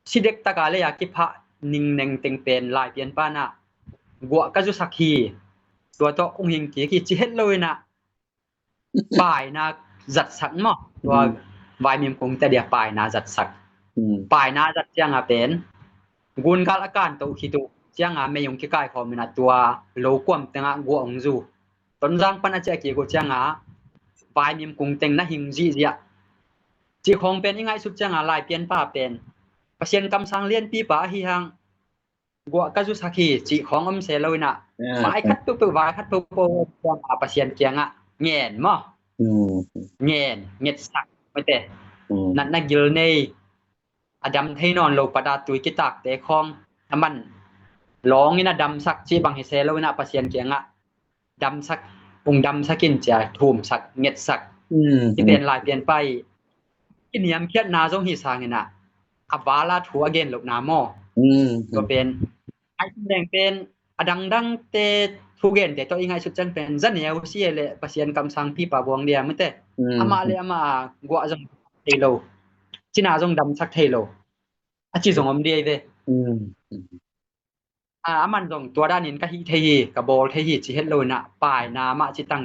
sidek taka leia kiphah ningneng teng pen Laipianpa inah guah ka zusak hi. Tua tawh ung hing kik hi ci het lo inah paina zatsak maw. Tua vaimim kungte dia paina zatsak. Paina zat cianga pen gungal a kantoh khit uh cianga mei hong kikaikhawm in ah tua lo kuam tengah guah hong zu. Tonzang pan a ciah kik uh cianga vaimim kung teng na hing zihziah. Cih khawng pen i ngaihsut cianga Laipianpa pen Pasian kamsang lianpipa ahi hang guah ka zusak hi cih khawng om se lo in ah, vai khat peuhpeuh, vai khat peuhpeuh cianga Pasian kiangah ngen maw? Ngen, ngetsak mate. Natna gil nei, a dam thei nawn lo, padatui kitakte khawng a man lawngin a damsak cih bang hi se lo in ah Pasian kiangah damsak, ung damsak in cia thumsak, ngetsak. Hi pen Laipianpa i kiniamkhiatna zong hi sangin ah a vala thu a gen lohna maw? Tua pen ai leng pen a dangdangte thugente tawh i ngaihsut ciang pen zaneu si le Pasian kamsang pipa buang dia mate. Amah le amah a guah zong thei lo, cina zong damsak thei lo a ci zong om dia i ve. A, aman zong tua danin ka hih thei hi, ka bawl thei hi ci het lo in ah paina mah ci tang.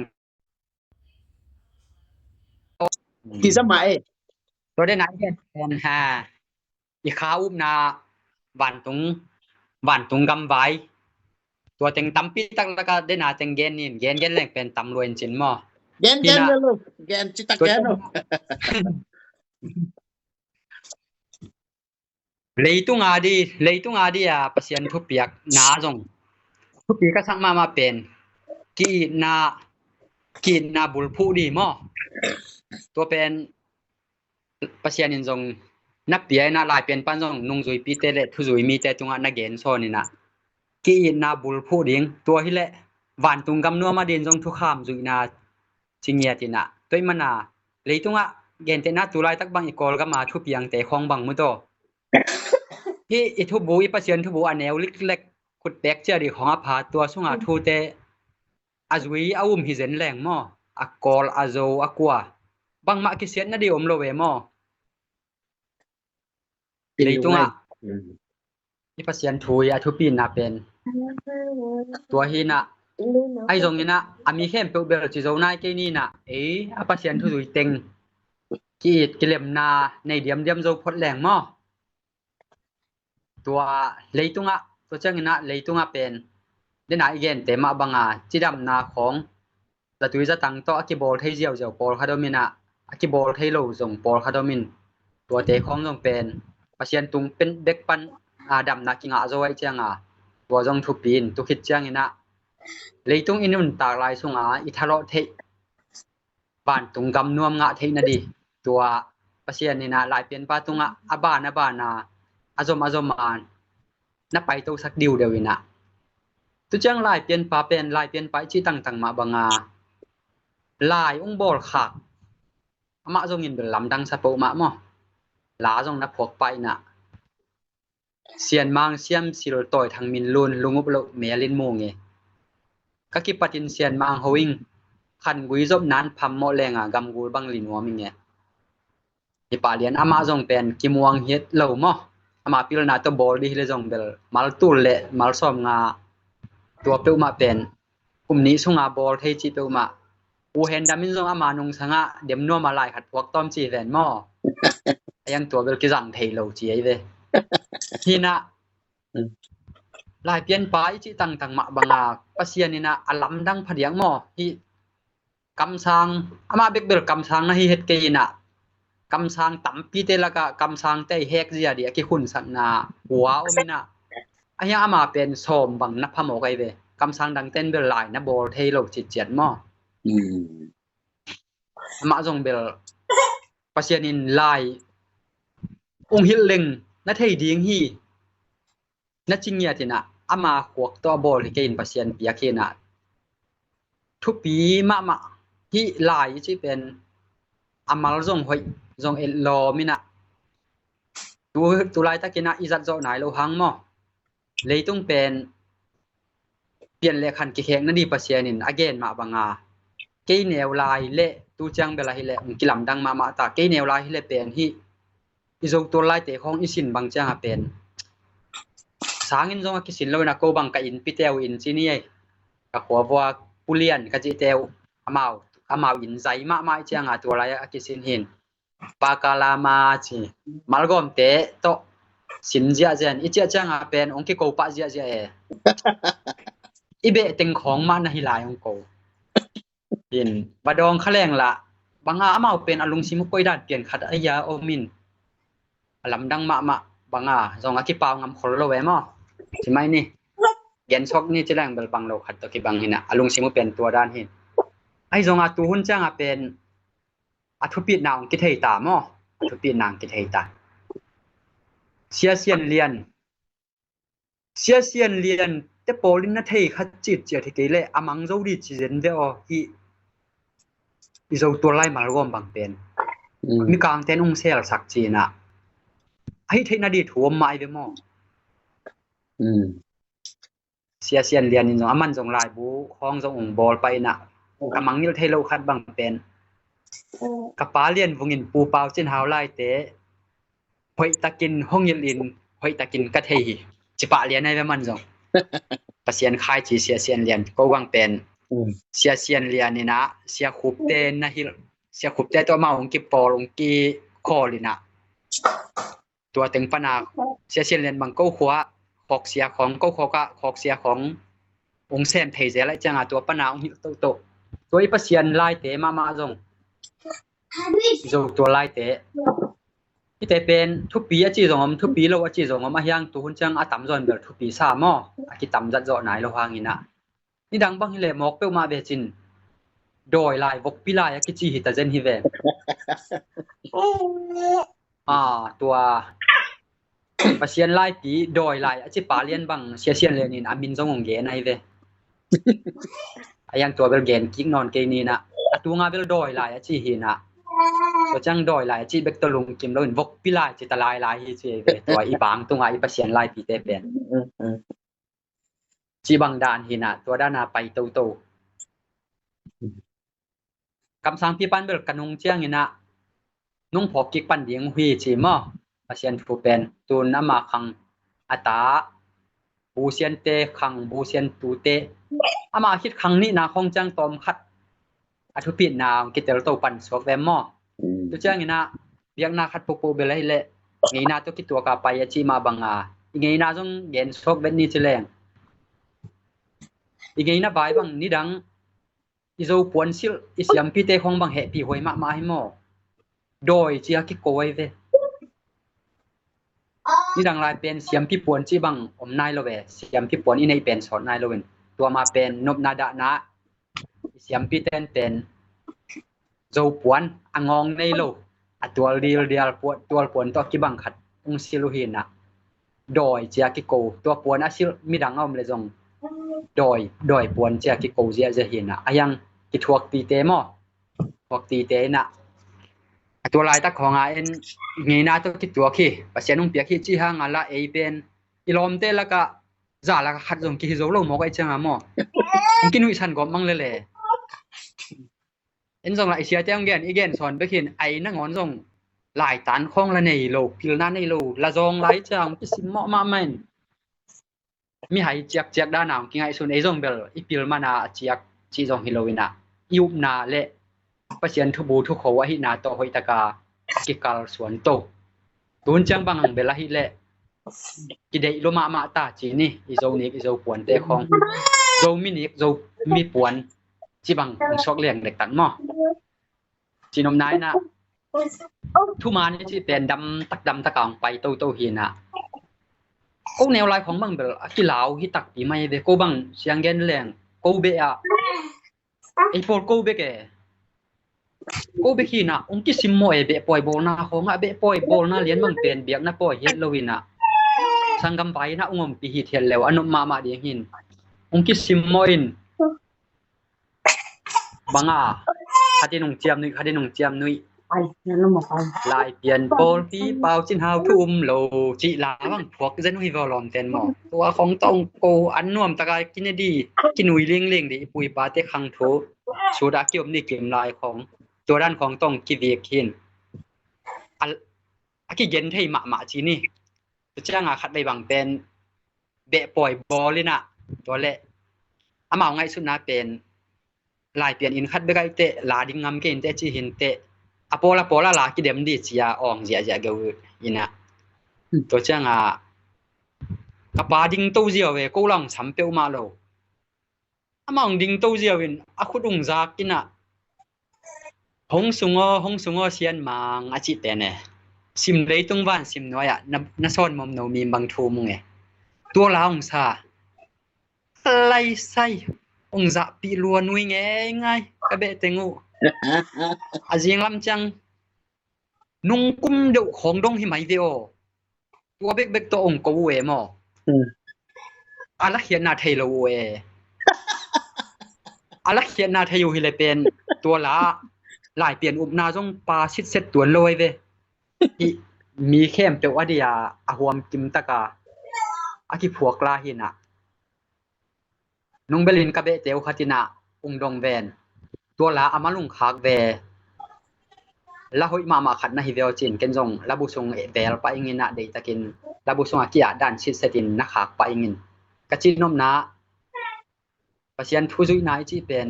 Kizama e. Tua den a i gen pen ha i kha upna vantung, vantung gam vai. Tua teng tampi tak laka den a teng gen nin, gen gen leng pen tam lua in cin maw? Gen gen lo, gen ci tak gen lo. Leitung a di, leitung a di a Pasian thupiak na zong thupi ka sak mahmah pen ki-itna, ki-itna bulphuh di maw? Tua pen Pasian in zong na pia in ah Laipianpa in zong nungzuipite le thuzui mite tungah na gen sawn in ah ki-itna bulphuh ding, tua hileh vantung gam nuam a din zong thukham zuihna ci ngiat in ah, tua ih mana leitungah gentehna tu laitak bang i Kawlgam a thupiangte khawng bang mu taw. Hih i thubu, i Pasian thubu a neu liklek khutpek cia dih khawng a pha, tua sunga thute a zui a um hi zen leng maw? A Kawl, a Zo, a kua, bangmah kisiatna dih om lo ve maw? Leitungah i Pasian thu i a thupina pen tua hi in ah, ahi zongin ah a mi khempeuh bel ci zo nai kei ni in ah, ei a Pasian thu zui teng ki-it kilemna nei diamdiam zo phot leng maw? Tua leitungah, tua ciangin ah leitungah pen dena i gente mah banga cidamna khawng zatui zatang tawh a kibawl thei ziauziau pawlkhat om in ah, a kibawl thei lo zong pawlkhat om in, tuate khawng zong pen Pasian tung pen bek pan a damna kingah zo ahih cianga tua zong thupi in, tukhit ciangin ah leitung i nuntak lai sunga i thalawh theih vantung gam nuam ngah theihna dih tua Pasian in ah Laipianpa tungah a ban a bana, a zom a zoma na paitosak diudeu in ah. Tuciang Laipianpa pen Laipianpa i cih tangtang mah banga lai ung bawlkhak, amah zongin bel lamdang sa peuhmah maw? La zong na phuak pah in ah, Sianmang siamsil tawi thang min lun lungup loh mel in mung e. Ka kipatin Sianmang ho ing, khan gui zop nan pham mawh lenga gamgul bang linuam ing e. Hi pah lian amah zong pen kimuang hiat lo maw? Amah pilna tawh bawl dih le zong bel mal tul le mal sawm nga tua peuhmah pen kum nih sunga bawl thei cih peuhmah. U Hen Dam in zong ama nungsangah dem nuama lai khat phuak tawm ci ven maw? A yang tua bel kizang thei lo ci ei ve. Hi in ah Laipianpa i cih tangtang mah banga Pasian in ah a lamdang phadiak maw? Hi kamsang, amah bek bel kamsang na hi het kei in ah, kamsang tampite lakah kamsangte i hek zia dih a kikhunsakna hua om in ah, ahiang ama pen sawm bang na phamawh kai ve. Kamsang dangten bel lai na bawl thei lo citciat maw? Amah zong bel Pasian in lai ung hilh leng na thei ding hi. Na ci ngiat in ah, ama khuak tawh a bawl hi kei in Pasian piak hi in ah, thupi mahmah hih lai i cih pen a mal zong hoih zong et lawm in ah, tu, tu laitakin ah i zat zawh nai lo hang maw? Leitung pen pian le khan kikhekna dih Pasian in a gen mah banga, kei neu lai le tu ciang bel ahi le kilamdang mahmah ta, kei neu lai hi le pen hih i Zo tual laite khawng i sin bang cianga pen sangin zong a kisin lo in ah, ko bang ka innpite uh in ci ni ei, ka khuavua Pu Lian ka cihteu, amau, amau inn zai mahmah i cianga tua lai a kisin hin. Pakalama ci, malgawmte tawh Sin ziahziah in, i ciah ciangah pen hong kiko pah ziahziah e. I beh teng khawng mah na hi lai hong ko. In, va dawng kha leng lah, banga amau pen a lungsim uh koih dan pian khat a ia om in. A lamdang mahmah, banga zong a kipau ngam khol lo e maw. Ci mai ni. Gen sawk ni ci leng bel bang lo khat tawh kibang hi na, a lungsim uh pen tua dan hi. Ahi zonga tu hun ciangah pen a thupitna hong kithei ta maw. A thupitna hong kithei ta. Sia Sian Lian. Sia Sian Lian te pawl in na thei khat citciat hi kei leh a mang zo dih ci zen ve aw hi. I Zo tual lai malgawm bang pen. Mm. Mikangte in hong selsak ci-in ah. A hih theihna dih thu om mah hi ve maw. Mm. Sia Sian Lian in zong, aman zong laibu khawng zong hong bawl pah in ah. Ka mangngilh thei lo khat bang pen, ka pa Lian Vung in Pu Pau Cin Hau laite hoih takin hong hilh in, hoih takin ka thei hi. Ci pah lian ahi ve aman zong. Pasian khai ci Sia Sian Lian ko bang pen. Mm. Sia Sian Lian in ah, Sia Khupte na hilh, Sia Khupte tawh amau hong kipawl, hong kikhawl in ah. Tua teng pana Sia Sian Lian bang ko khua, khawksia khawng, ko khawkah khawksia khawng hong sem thei zel ahih ciangah tua pana hong hilh toto. Tua i Pasian laite mahmah zong, Zo tual laite, hihte pen thupi a ci zong om, thupi lo a ci zong om, a hiang tu hun ciang a tamzaw in bel thupi sa maw. A kitamzat zawh nai lo hangin ah. Nidang bang hi leh mawk peuhmah ve cin, dawi lai, vokpi lai a kici hi ta zen hi ve. Ah, tua Pasian laipi dawi lai a ci pa Lian bang Sia Sian Lian in a min zong hong gen ahi ve. A hiang tua bel gen kik nawn kei ni na. A tunga bel dawi lai a ci hi na. Tua ciang dawi lai a ci bek tawh lungkim lo in vokpi lai ci ta lai lai hi ci ahi ve. Tua i bang tunga i Pasian laipite pen. Mm, mm. Ci bang dan hi na, tua dana pai toto. Kamsangpi pan bel ka nung ciangin ah nung phawk kik pan ding uh hi ci maw. Pasian thu pen tun ama khang a ta, Busiante khang, Busian tute, ama khit khang nihna khawng ciang tawm khat a thupitna hong kitel to pan suak ve maw. Mm. Tu ciangin ah biakna khat pohpoh bel ahih leh ngeina tawh kituak a pai a cih mah banga i ngeina zong gen suak vet ni ci leng. I ngeina vai bang nidang i Zo puan silh i siampite khawng bang hehpih huai mahmah hi maw. Dawi ci a kiko ahi ve. Nidang lai pen siampi puan cih bang om nai lo ve. Siampi puan i neih pen sawt nai lo in. Tua mah pen nopna dahna i siampi ten pen Zo puan a ngawng nei lo, a tual dildial puan, tual puan tawh kibang khat hong silh uh hi na. Dawi ci a kiko, tua puan a silh midang a om leh zong dawi, dawi puan ci a kiko ziahziah hi na. A hiang kithuaktite maw. Thuaktite in ah, a tua laitak khawng a en, ngeina tawh kituak hi, Pasian hong piak hi cih hanga lah ei pen i lawmte lakah za lakah khat zong kihi zo lo mawk ahih cianga maw. Hong kinuihsan gawp mang lele. En zong lah i siate hong gen, i gen sawn bek hin, a ei nangawn zong laitan khawng la nei lo, pilna nei lo, la zawng lai ciang hong kisimmawh mahmah in. Mihai ciakciak dana hong kingaihsun, ei zong bel i pil mana a ciak cih zong hi lo in ah, i upna le Pasian thubu thukho ahihna tawh hoihtaka kikalsuan to. Tun ciang bang hang bel ahih leh kideih lua mahmah ta ci ni, i Zo nik, i Zo puante khawng. Zo mi nik, Zo mi puan ci bang hong suak liang dektak maw. Ci nopna in ah, thuman i cih pen damtak damtak a hong pai toto hi na. Ko neu lai khawng bang bel a kilau hi takpi mai ve, ko bang siang gen leng, ko beh ah, ei pawl ko bek e. Ko bek hi na, hong kisimmawh e, beh pawi bawlna khawngah, beh pawi bawlna lian bang pen biakna pawi hi het lo hi na. Sanggam vai in ah hong ompih hi het lo, a nop mahmah ding hin. Hong kisimmawh in. Banga, khatin hong ciam nuih, khatin hong ciam nuih. Ai, na lum a pau. Laipian pawlpi pau cin hau thu um lo cih la bang phuak zen uh hi vaw lawmten maw. Tua khawng tawh ko an nuam taka kine di, kinui lingling di, i pu i pate khang thu suda kiom ni kim lai khawng. Tua dan khawng tawh kivik hin. A, a kigen thei mahmah ci ni. Tua cianga khat vei bang pen beh pawi bawl in ah, tua leh amau ngaihsutna pen laipian inn khat bek ah i teh la ding ngam kei in teh ci hin teh, a pawl a pawl a la kidem di ci a awng ziahziah geu in ah. Tua ciangah ka pa dingto ziau e, ko la hong sam peuhmah lo. Amah hong dingto ziau in a khut hong zak in ah, "Hong sung aw, hong sung aw, Sian Mang," a cih pen e. Sim leitung van sim nuai-ah na, na sawn mawm no mi bang thu mung e. Tua la hong sa. Lai sai, hong zahpih lua nui ngeingai ka beh teng uh. A zinglam ciang nungkum deuh khawng dong hi mai ve aw. Tua bekbek tawh hong ko uh e maw. Hmm. A lakhiatna thei lo uh e. A lakhiatna thei uh hi le pen tua la Laipian upna zong pa sitset tuan lo ahi ve. Hih mi khempeuh a dia a huam kim taka a kiphuak la hi nah. Nung belin ka behte uh khat in ah hong dong ven. Tua la a mal hong khak ve. La hoih mahmah khat na hi ve aw ci-in ken zong labu sung vel pah ing in ah, deihtakin labu sungah ki-ah dan sitsetin na khak pah ing in. Ka cihnopna Pasian thu zuihna i cih pen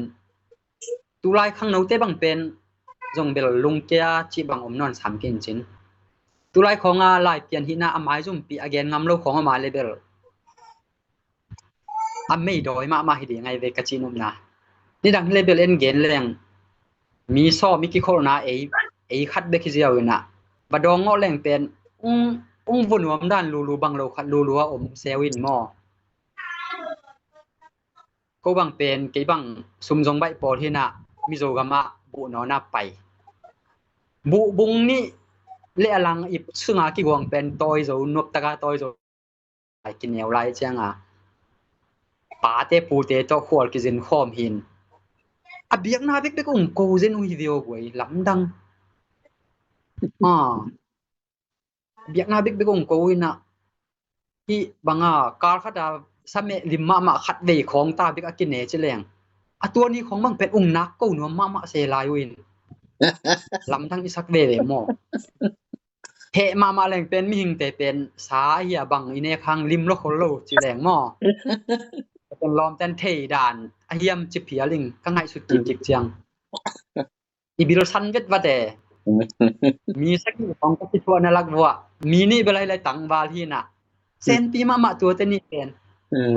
tulai khangnote bang pen zong bel lungkia cih bang om nawn sam kei in cin. Tulai khawnga Laipian hihna a maizumpi a gen ngam lo khawng a mai le bel a meidawi mahmah hi ding ahi ve ka cihnopna. Nidang hi le bel en gen leng mi sawm i kikholhna ei, ei khat bek hi ziau in ah va dawng ngawh leng pen ung, ung vua nuam dan lulu bang lo khat lulu a om seu in maw. Ko bang pen kei bang sum zong baih pawl hi nah Mizo gamah buh nawna pai. Buh bung nih le a lang ip sunga kiguang pen tawi zo, nuap taka tawi zo. Ai kineu lai cianga pate pute tawh khual kizin khawm hin. A biakna bekbek ung ko zen uh hi ve aw guai, lamdang. Ah. Biakna bekbek ung ko in ah hih banga kal khata sameh lim mahmah khat vei khawng ta bek a kine ci leng a tua ni khawng bang pen ung nak ko nuam mahmah se lai uh in. Lamdang i sak veve maw? Heh mahmah leng pen mihingte pen sa ahi a bang i nek hang lim lo khol lo ci leng maw? Pen lawmten thei dan a hiam ci phial ing ka ngaihsut kik kik ciang. I bil san vet vate. Mi sagih khawng ka kithuahna lak vuah mi nih bel ahi lai tangval hi nah. Senpi mahmah tuate nih pen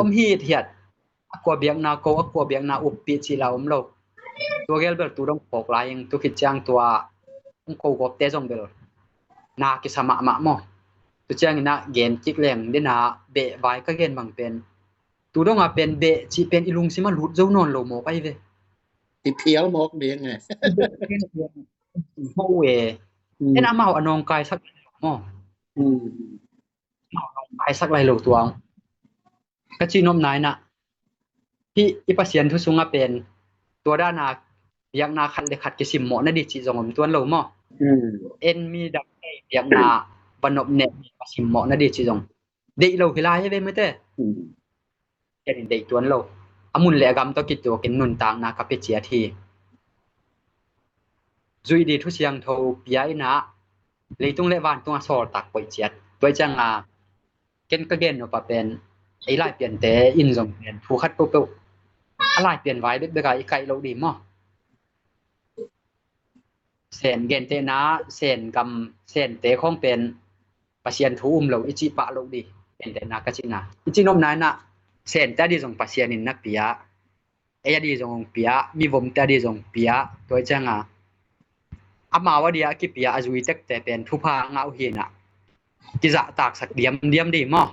om hithiat. A kua biakna ko, a kua biakna uppih cih la om lo. Tua gel bel tu dong phawk lai ing, tu khit ciang tua hong ko gawpte zong bel na kisa mahmah maw? Tu ciangin ah gen kik leng dena beh vai ka gen bang pen tu dongah pen beh cih pen i lungsimah lut zo nawn lo mawk ahi ve. I phial mawk ding e. Mawk e. En amau a nawngkaisak maw? Amau a nawngkaisak lai lo tuang. Ka cihnopna in ah hih i Pasian thu sungah pen tua dana biakna khat le khat kisimmawh na dih cih zong om tuan lo maw? En mi dang biakna va nop neh kisimmawh na dih cih zong deih lo hi lai hi ve mate. Ken in deih tuan lo. A mun le a gam tawh kituakin nuntakna ka pia ciat hi. Zuih dih thu siangtho pia in ah leitung le vantung a sawltak koih ciat. Tua i cianga ken ka gen nop a pen ei Laipiante in zong pen thu khat peuhpeuh a Laipian vai bekbek a i kaih loh dih maw? Sen gentehna, Sen gam, Sente khawng pen Pasian thu um lo i cih pah loh dih. Gentehna ka cihna i cihnopna in ah Sente a dih zong Pasian in na pia. Ei a dih zong hong pia, mivomte a dih zong pia. Tua i cianga amau a dih a kipia a zui tekte pen thupha ngah uh hi nah kizahtaksak diamdiam dih maw?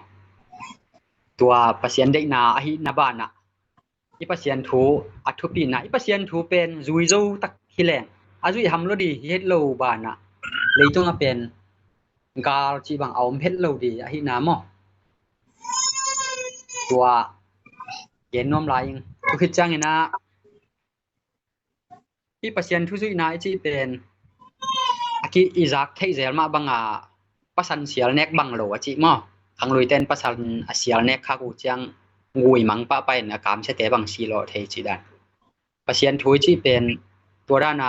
Tua Pasian deihna ahihna banah i Pasian thu a thupina, i Pasian thu pen zui zo tak hi leng a zuih ham lo dih hi het lo banah leitungah pen gal cih bang a om het lo dih ahihna maw? Tua gen nuam lai ing. Tu khit ciangin ah i Pasian thu zuihna i cih pen a ki i zak theih zel mah banga pasal sial nek bang lo a cih maw? Khangluite in pasal a sial nek khak uh ciang gui mang pahpah in a kamsiate bang si lawh thei cih dan. Pasian thu i cih pen tua dana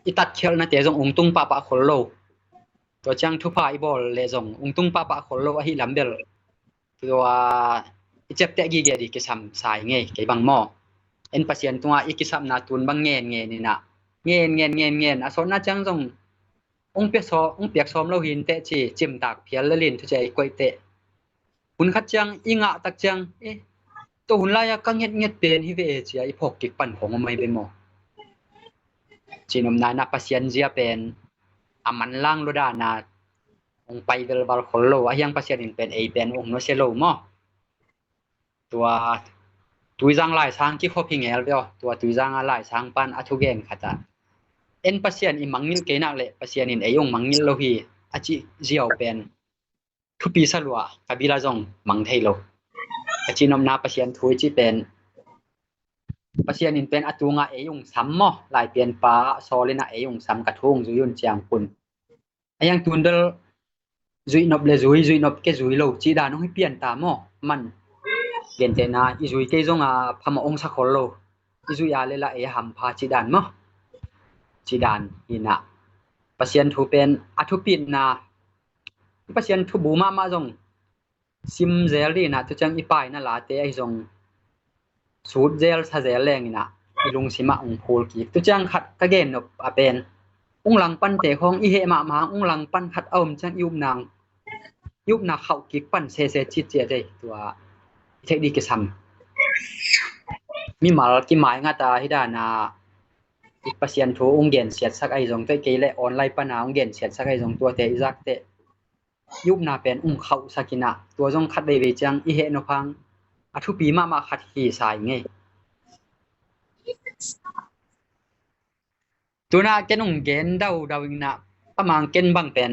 i tatkhialhnate zong ung tung pahpah khol lo. Tua ciang thupha i bawl leh zong ung tung pahpah khol lo ahi lam bel tua i ciapteh gige dih kisam sa hi ngei kei bang maw? En Pasian tungah i kisapna tun bang ngen ngen in ah ngen ngen ngen ngen a sawtna ciang zong hong pia saw, hong piak sawm lo hi inteh ci, cimtak phial lel in thuciah i koihteh, hun khat ciang i ngah tak ciang, eh, tua hun lai-a ka ngetnget pen hi ve e ci-a i phawk kik pan khong om ahi ve maw? Cihnopna in ah Pasian zia pen a manlang lua dan a hong pai velval khol lo, ahi hang Pasian in pen ei pen hong nusia lo maw? Tua Tuizang laisang kikhop hi ngel ve aw. Tua Tuizang a laisang pan a thugen khat ah, en Pasian i mangngilh kei nak leh Pasian in ei hong mangngilh lo hi, a cih ziau pen thupi sa lua, ka bil ah zong mang thei lo. Ka cihnopna Pasian thu i cih pen, Pasian in pen a tungah ei hong sam maw, Laipianpa Saul in ah ei hong sam, ka thu hong zui un ciang kun. Ahi hang tun bel zuihnop le zui, zuihnop ke zui lo cih dan hong hi pian ta maw? Man, gentehna, i zui kei zong a phamawh hong sa khol lo, i zui a leh lah ei hampha cih dan maw? Cih dan hi in ah Pasian thu pen a thupitna, Pasian thu bu mahmah zong sim zel dih in ah, tu ciang i paina late ahi zong sut zel sa zel leng in ah i lungsim ah hong phul kik. Tu ciang khat ka gen nop a pen, hong langpante khawng i heh mahmah hang hong langpan khat a om ciang i upna, i upna khauh kik pan sese citciat ei. Tua i theih dih kisam. Mimal kimai ngat a hi dan a i Pasian thu hong gensiatsak ahi zong, tua kei leh online pan a hong gensiatsak ahi zong, tuate i zakteh i upna pen hong khauhsak in ah, tua zong khat veivei ciang i heh nop hang a thupi mahmah khat hi sa ing ei. Tu in ah ken hong gen daudau ing in ah, a mang ken bang pen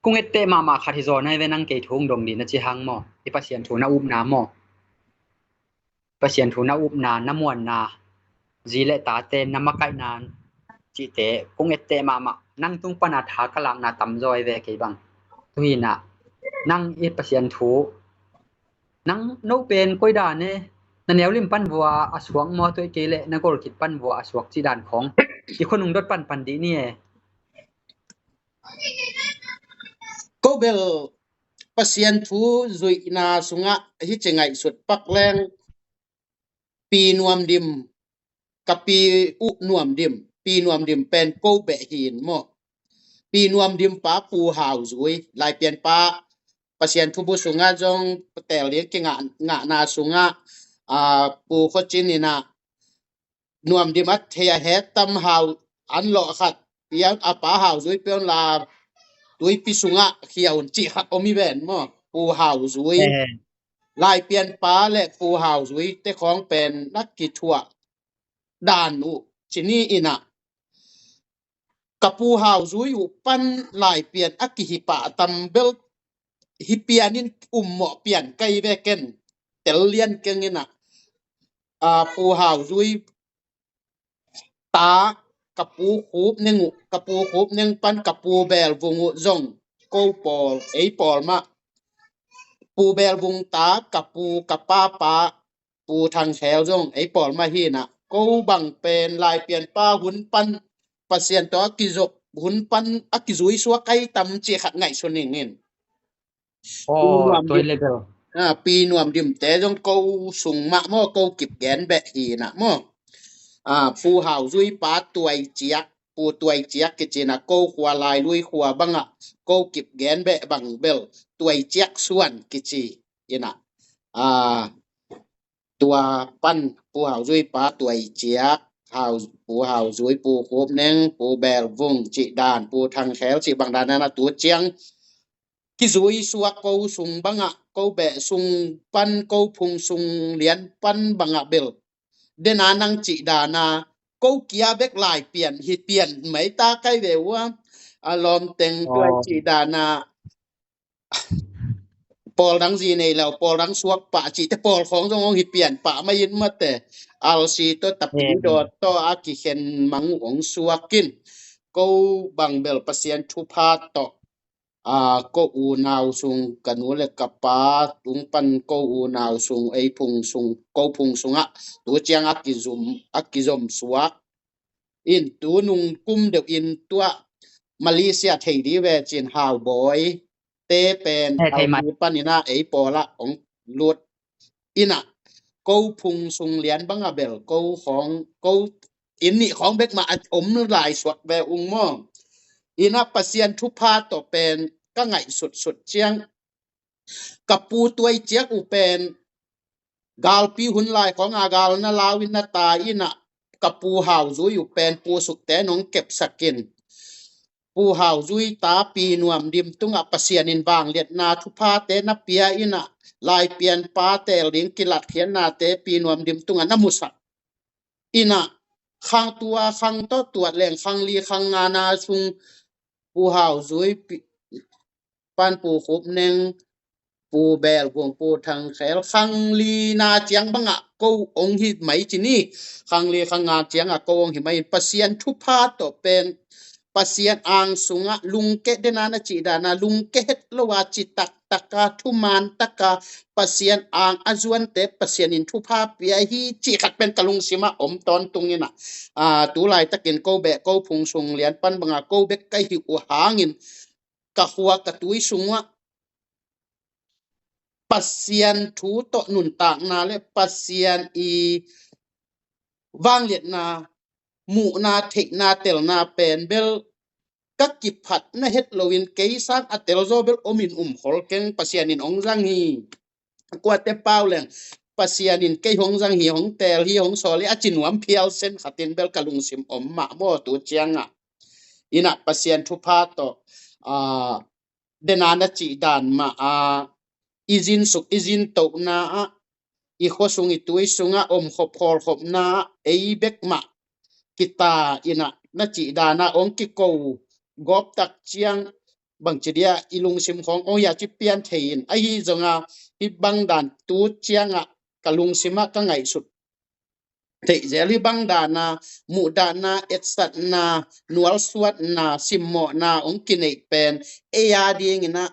kong etteh mahmah khat hi zaw nai ve, nang kei thu hong dong dih na ci hang maw? I Pasian thu na upna maw? Pasian thu na upna, na muanna, zi le tate na makaihna cihte kong etteh mahmah, nang tung pan a tha ka lakna tamzaw ahi ve kei bang. Tu hi in ah nang i Pasian thu, nang no pen koi dan e, na neu lim pan vua a suak maw, tua kei leh na golkit pan vua a suak cih dan khawng i khua nung dot panpan dih ni e. Ko bel Pasian thu zuihna sungah hi ci ngaihsut pak leng, Pi Nuam Dim, ka pi uh Nuam Dim, Pi Nuam Dim pen ko beh hi in maw? Pi Nuam Dim pa Pu Hau Zui, Laipianpa Pasian thubu sungah zong patel ding kingah, ngahna sungah, ah, Pu Khua Cin in ah Nuam Dim a thei a het tam hau an lawh khat, pian a pa Hau Zui pian la tuipi sungah khia un cih khat om hi ven maw? Pu Hau Zui. Eh. Laipianpa le Pu Hau Zui te khawng pen na kithuah dan uh ci ni in ah, ka Pu Hau Zui uh pan Laipian a kihi pah tam bel hi pian in um mawh pian kai ve ken, tel lian keng in ah, a, Pu Hau Zui ta ka Pu Khup Neng uh, ka Pu Khup Neng pan ka Pu Bel Vung uh zong ko pawl, ei pawl mah. Pu Bel Vung ta ka pu, ka papa Pu Thang Khel zong ei pawl mah hi in ah, ko bang pen Laipianpa hun pan Pasian tawh a kizop, hun pan a kizui suak ai tam cih khat ngaihsun ning in. Aw, Pi Nuam Dim, ah, Pi Nuam Dim te zong ko sung mah maw, ko kip gen beh hi in ah maw? Ah, Pu Hau Zui pa Tuai Ciak, Pu Tuai Ciak kici in ah, ko khua Lai Lui khua bangah ko kip gen beh bang bel Tuai Ciak suan kici in ah. Ah, tua pan Pu Hau Zui pa Tuai Ciak, Hau, Pu Hau Zui, Pu Khup Neng, Pu Bel Vung cih dan, Pu Thang Khel cih bang dan na tu ciang kizui suak ko sung bangah, ko beh sung pan, ko phung sung lian pan bangah bel dena nang cih dana ko kia bek Laipian hi pian mai ta kai ve ua, a lawm teng tua cih dana pawl dang zi nei lo, pawl dang suak pah cihte pawl khawng zong hong hi pian pah mai in mate. Alsi tawh tapi dawt tawh a kikhen mang uh hong suak in, ko bang bel Pasian thupha tawh, a, ko unau sung, ka nu le ka pa tung pan ko unau sung, ei phung sung, ko phung sungah tu ciang a kizom, a kizom suak in, tu nung kum deuh in tua Malaysia thei di ve cin Hau Bawi te pen Hau Bawi pan in ah ei pawl ah hong lut in ah, ko phung sung lian bangah bel ko khawng, ko inn nih khawng bek mah a om lai suak ve ung maw? Ina Pasian thupha tawh pen ka ngaihsutsut ciang, ka pu tuai ciak uh pen galpi hun lai khawng a gal na lau in na tai ina, ka pu Hau Zui uh pen Pu Suk te nong kepsak in, Pu Hau Zui ta Pi Nuam Dim tungah Pasian in vangliatna thuphate na pia ina, Laipian pa teel ding kilatkhiatnate Pi Nuam Dim tungah na musak ina, khang tua khang tawh tuat leng khang li khang nga na sung Pu Hau Zui, Pi, Pan Pu Khup Neng, Pu Bel Guang, Pu Thang Khel, khang li na ciang bangah ko ong hi mai ci ni. Khang li khang nga ciangah ko ong hi mai in Pasian thupha tawh pen Pasian ang sungah lungke dena na cih dana lungke het lo a ci taktak a thuman taka Pasian ang a zuante Pasian in thupha pia hi cih khat pen ka lungsimah om tawntung ina, a, tu laitakin ko beh ko phung sung lian pan banga ko bek ka hi uh hangin ka khua ka tui sungah Pasian thu tawh nuntakna le Pasian i vangliatna, muhna, theihna, telna pen bel ka kiphat na het loin kei sang a telzaw bel om in um khol keng, Pasian in ong zang hi. Kuate pau leng Pasian in kei hong zang hi, hong teel hi, hong sawl hi a ci nuam phial sen khatin bel ka lungsim om mah maw tu ciangah. Ina Pasian thupha tawh, a, dena na cih dan mah a, i zin suk i zin tohna ah, i khuasung i tui sungah om khop khawl khopna ah ei bek mah kita ina na cih dana ong kiko gawp tak ciang bangci dia i lungsim khawng ong ya ci pian thei in ahi zonga hi bang dan tu ciangah ka lungsimah ka ngaihsut theih zel hi bang dana, muh dana, etsatna, nualsuatna, simmawhna ong kineih pen ei a dingina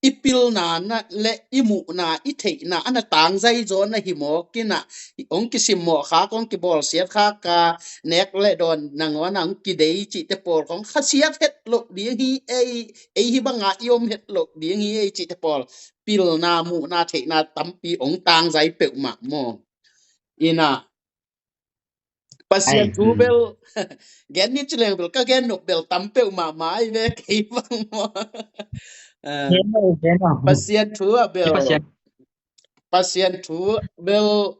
i pilna na le i muhna i theihna ana tangzai zaw na hi mawk ina, ong kisimmawh khak, ong kibawlsiat khak a, nek le dawn nangawn a ong kidei cihte pawl khawng khasiat het loh ding hi ei, ei hi banga i om het loh ding hi ei cihte pawl pilna, muhna, theihna tampi ong tangzai peuhmah maw. Ina Pasian thu bel gen ni ci leng bel ka gen nop bel tam peuhmah mai ve kei bang maw. Pasian thu ah bel, Pasian thu bel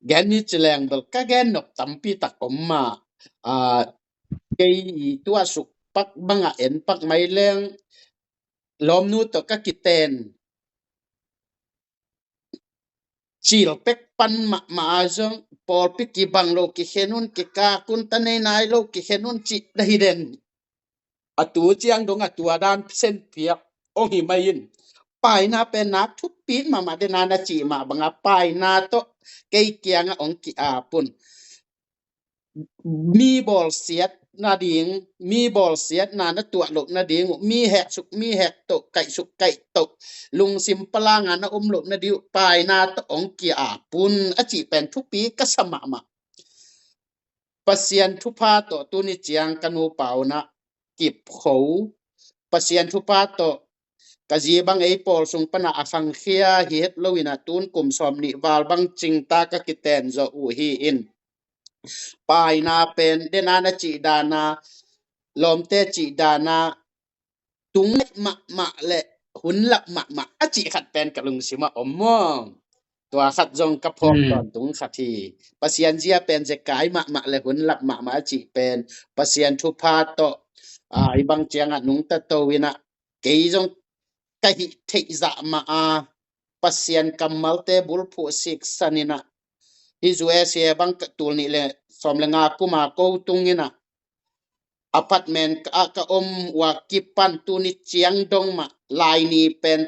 gen ni ci leng bel ka gen nop tampi tak om mah. Kei i tuah suk pak bangah en pak mai leng lawmnu tawh ka kiten cil pek pan mahmah a zong pawlpi kibang lo kikhen un, kikak un, ta nei nai lo kikhen un cih na hi den. A tu ciang dong a tua dan sen piak ong hi mai in. Paina pen nak thupi mahmah dena na cih mah banga paina tawh kei kiangah ong ki-ap un. Mi bawlsiat nading, mi bawlsiatna na tuah loh nading uh, mi heksuk mi hektoh, kaihsuk kaihtoh, lungsim palanga na om loh nading uh paina tawh ong ki-ap un a cih pen thupi ka sa mahmah. Pasian thupha tawh tuni ciang ka nupa unah kipkho, Pasian thupha tawh ka zi bang ei pawl sung pana a khangkhia hi het lo ina tun kum sawm nih val bang cingta ka kiten zawh uh hi in. Paina pen dena na cih dana, lawmte cih dana, tung lap mahmah le hun lap mahmah a cih khat pen ka lungsimah om maw. Tua khat zong ka phawk tawntung khat hi. Pasian zia pen zekai mahmah le hun lap mahmah a cih pen Pasian thupha tawh, a, i bang ciangah nungta to inah kei zong ka hih theih zah mah a Pasian kammalte bulphuh siksan inah, hi U S A bang ka tul nih le sawm le nga kuma ko tung inah apartment ah ka om ua kipan tuni ciang dong mah laini pen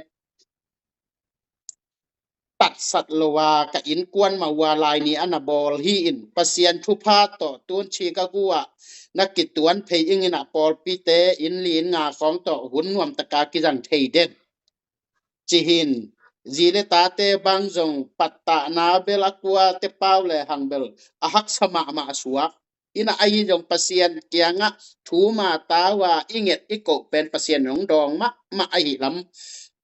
tatsat lo a ka innkuan mah ua laini a na bawl hi in Pasian thupha tawh tun Chicago ah na kituan phei ing inah pawlpite inn li inn nga khawng tawh hun nuamtaka kizang thei den. Cihin zi le tate bang zong pattahna bel a kuate pau le hang bel a haksa mahmah suak inah ahi zong Pasian kiangah thu ma tau a i nget i koh pen Pasian hong dawng mahmah ahi lam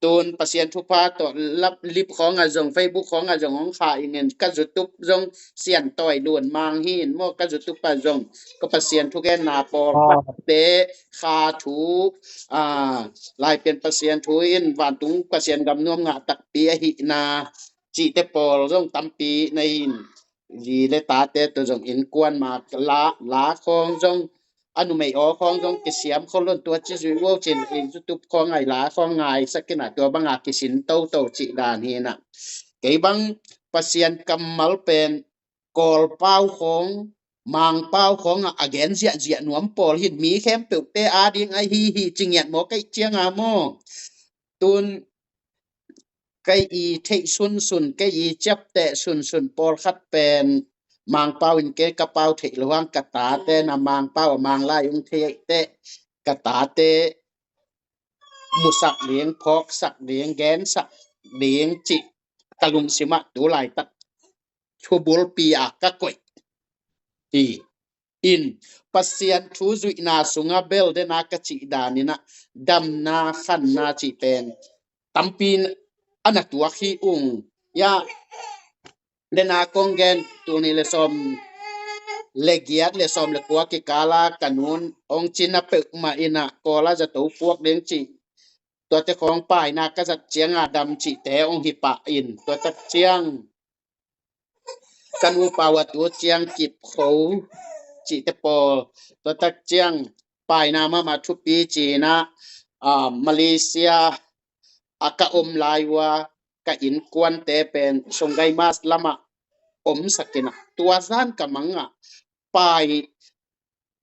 Tun Pasian thupha tawh lap lip khawngah zong, Facebook khawngah zong hong kha ing in, ka YouTube zong siantawi lun mang hi in maw, ka YouTube ah zong ka Pasian thugenna pawlkhatte kha thu, aa, Laipian Pasian thu in vantung Pasian gam nuam ngah takpi ahihna cihte pawl zong tampi na hi in, zi le tate tawh zong innkuan ma la, la khawng zong, a numei aw khawng zong kisiam khol lo in, tua ci zui vo cin, YouTube khawng ah i la khawng ngaisak in ah, tua bangah kisin toto cih dan hi in ah. Kei bang Pasian kammal pen Kawlpau khawng, Mangpau khawng ah a gen ziahziah nuam pawl hi in, mi khempeuhte ading ahi hi ci ngiat maw, ka ih ciang ah maw. Tun kei i theih sunsun, kei i ciapteh sunsun pawlkhat pen Mangpau in kei ka pau theih lo hang, ka tate na Mangpau a Mang lai ung theih teh, ka tate musak ding, phawksak ding, gensak ding cih ka lungsim ah tu laitak thubulpi a ka koih hi. In Pasian thu zuihna sungah bel dena ka cih dan in ah, damna khanna cih pen tampi in a na tuak hi ung. Ya, dena kong gen, tul nih le sawm le giat le sawm le kua kikal ah ka nun hong cina peuhmah in ah, Kawl ah zato puak ding cih, tuate khawng paina ka zat ciang a dam cihte hong hi pah in, tua tak ciang ka nupa uh a tu ciang kip kho cihte pawl, tua tak ciang paina mahmah thupi ci in ah, aa, Malaysia a ka om lai uh a ka innkuante pen Sungai Mas lamah omsak in ah, tua zan ka mang ah pai,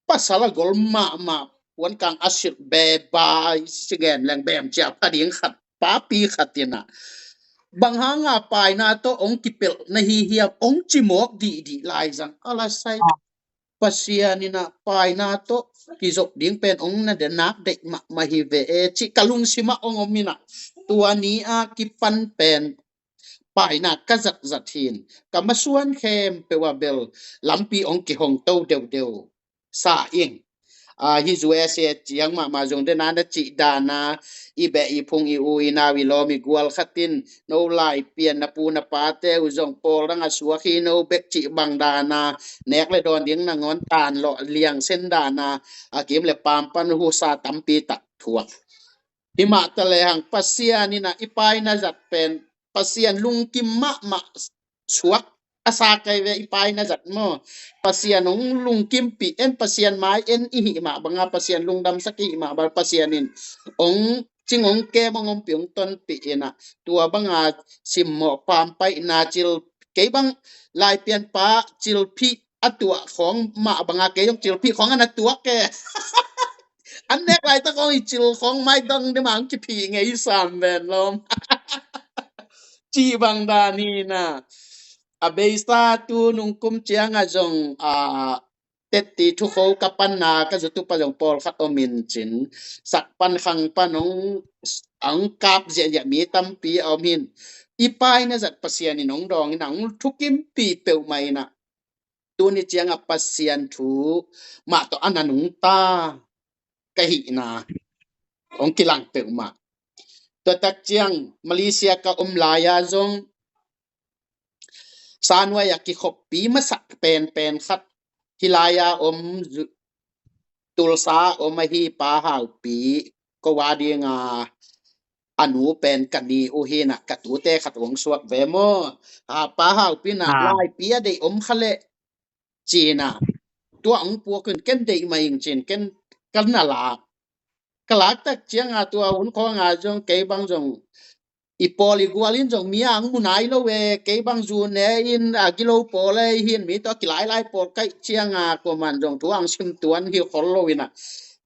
pasal a gol mahmah, puankang a silh beba, i si gen leng bem cia pha ding khat, papi khat in ah, bang hang a paina tawh hong kipelh na hi hiam, hong ci mawk dihdih lai zang. A la sai, Pasian in ah paina tawh kizop ding pen hong na de nak deih mahmah hi ve e cih ka lungsim ah hong om in ah, tua ni a kipan pen paina ka zatzat hi in, ka masuan khempeuh ah bel lampi hong kihong to deuhdeuh sa ing. Aa, hih U S A ciang mahmah zong dena na cih dan a, i beh i phung, i u i nau, i lawm i gual khat in, no Laipian na pu na pate uh zong pawl dang a suak hi, no bek cih bang dan a, nek le dawn ding nangawn tan lawh liangsen dan a, a kim le pam pan husa tampi tak thuak. Hi mah ta lehang Pasian in ah i paina zat pen Pasian lungkim mahmah suak a sa kei ve, i paina zat maw. Pasian hong lungkimpih en, Pasian mai en i hih mah bang a, Pasian lungdamsak i hih mah bang a, Pasian in hong cing, hong kem, hong ompih, hong tonpih in ah, tua bang a simmawh pampaihna cil, kei bang Laipian pa cilphih a tuah khawng mah bang a, kei zong cilphih khawng a na tuak e. An nek laitak khawng i cil khawng maidang ding mah hong kiphih ngei sam ven lawm. Cih bang dan hi in ah, a beisa tu nungkum ciang ah zong, aa, tetti thukho ka panna ka zatupa zong pawlkhat om in cin, sak pan khang pan hong, hong kap ziahziah mi tampi a om hi in, i paina zat Pasian in hong dawng in ah, hong thukimpih peuhmah in ah, tuni ciang ah Pasian thu mah tawh a na nungta ka hihna hong kilang peuhmah. Tua tak ciang Malaysia ka om lai a zong sanuai a kikhoppi masak penpen khat, hih lai a om zu-, Tulsa om ahi Pa Haupi, ko a ding a, a nu pen ka ni uh hi in ah, ka tute khat hong suak ve maw. A, Pa Haupi in ah, Laipi a deih om kha leh ci in ah, tua hong puak in, ken deih mah ing ci in, ken ka na lak. Ka lak tak ciang a tua hun khawng a zong kei bang zong i pawl i gual in zong mi a hong mu nai lo e, kei bang zu ne in a gilo pawl e, hi in mi tawh a kilailai pawl kaih ciang a kuaman zong thu a hong sim tuan hi khol lo in ah,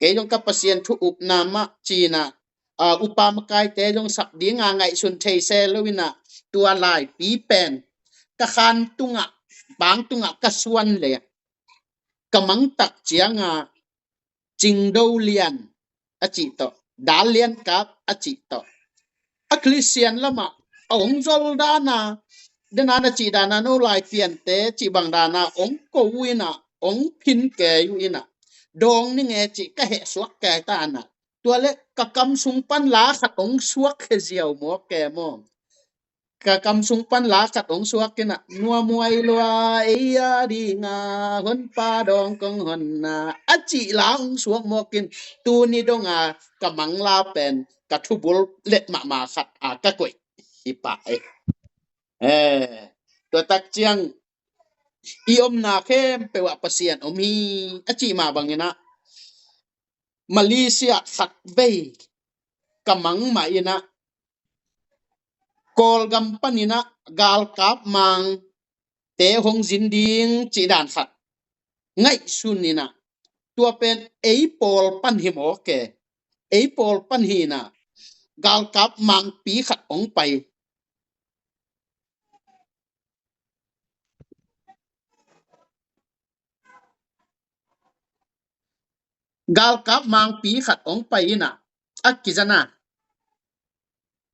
kei zong ka Pasian thu upna mah ci in ah, aa, upa makaite zong sap ding a ngaihsun thei se lo in ah, tua Laipi pen ka khan tungah, bang tungah ka suan leh, ka mang tak ciang a Cingdo Lian a cih tawh, Dal Lian Kap a cih tawh, a Khristian lamah a hong zol dan a, dena na cih dan a no Laipiante cih bang dan a hong ko uh in ah, hong phin kei uh in ah, dawng ning e cih ka heh suak kei ta in ah, Tua le ka kam sung pan la khat ong suak khia ziau maw ke maw. Ka kam sung pan la khat ong suak in ah, nuamhuai lua ei a dinga honpa dawng kong honna a cih la ong suak mawk in, tuni dong a ka mang la pen ka thubul let mahmah khat a ka koih hi pah e. Eh, tua tak ciang i omna khempeuh ah Pasian om hi a cih mah bangin ah Malaysia khat vei ka mang mah in ah Kawlgam panin ah galkap mangte hong zin ding cih dan khat ngaihsun in ah, tua pen ei pawl pan hi mawk e. Ei pawl pan hi in ah galkap mangpi khat hong pai. Galkap mangpi khat ong pai in ah, a kizan a.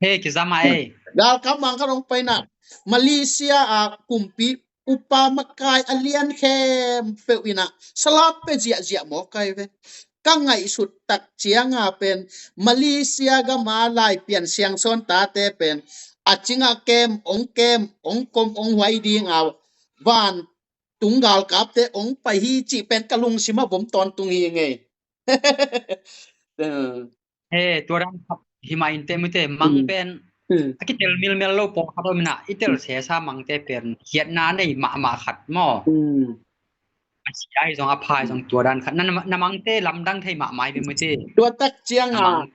He, kizan a, eh. Galkap mang khat ong pai in ah, Malaysia a kumpi upa makai a lian khempeuh in ah salap pe ziahziah mawk ai ve. Ka ngaihsut tak ciang a pen Malaysia gam a Laipian Siangsawn tate pen a cing a kem ong kem ong kom ong huai ding a van tung galkapte ong pai hi cih pen ka lungsim ah vom tawntung hi ngei. Eh, tua dan khat hi mah in te mite mang pen a kitel milmel lo pawlkhat om in ah, i tel sesa mangte pen hiatna nei mahmah khat maw. A sia hi zong a pha hi zong tua dan khat na, na mangte lamdang thei mahmah hi ve mite. Tua tak ciang a,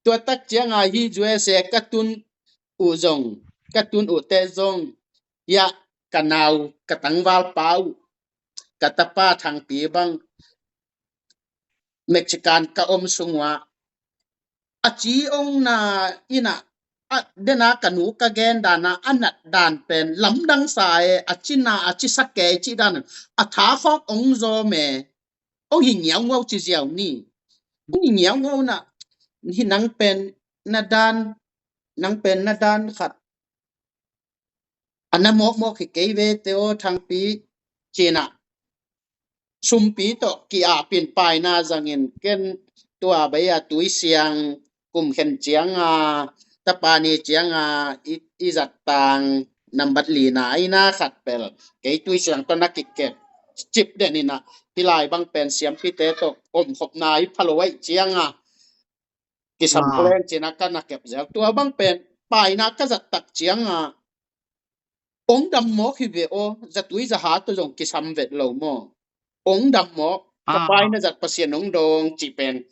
tua tak ciang a hi U S A ka tun uh zong, ka tun uh te zong, ya ka nau ka tangvalpa uh, ka tapa Thangpi bang Mexican ka om sung ua a ci ong na in ah, a dena ka nu ka gen dan a a nat dan pen lamdang sa e, a cina a ci sa kei cih dan a tha khawk ong zawm e. Ong hi ngiaungau ci ziau ni. Ong hi ngiaungau na hi nang pen na dan, nang pen na dan khat a na mawkmawk hi kei ve te aw Thangpi cin ah sumpi tawh ki-apin paina zangin ken tua bei a Tuisiang kum khen ciang a tapa ni ciang a i, i zat tang nambat lina aina khat pel kei Tuisiang tawh na kikep cip den in ah hih lai bang pen siampite tawh omkhopna i phalo aih ciang a kisam ko len cin ah ka na kep zel. Tua bang pen paina ka zat tak ciang a ong dam mawk hi ve aw, zatui zaha tawh zong kisam vet lo maw. Ong dam mawk, ka paina zat Pasian ong dawng cih pen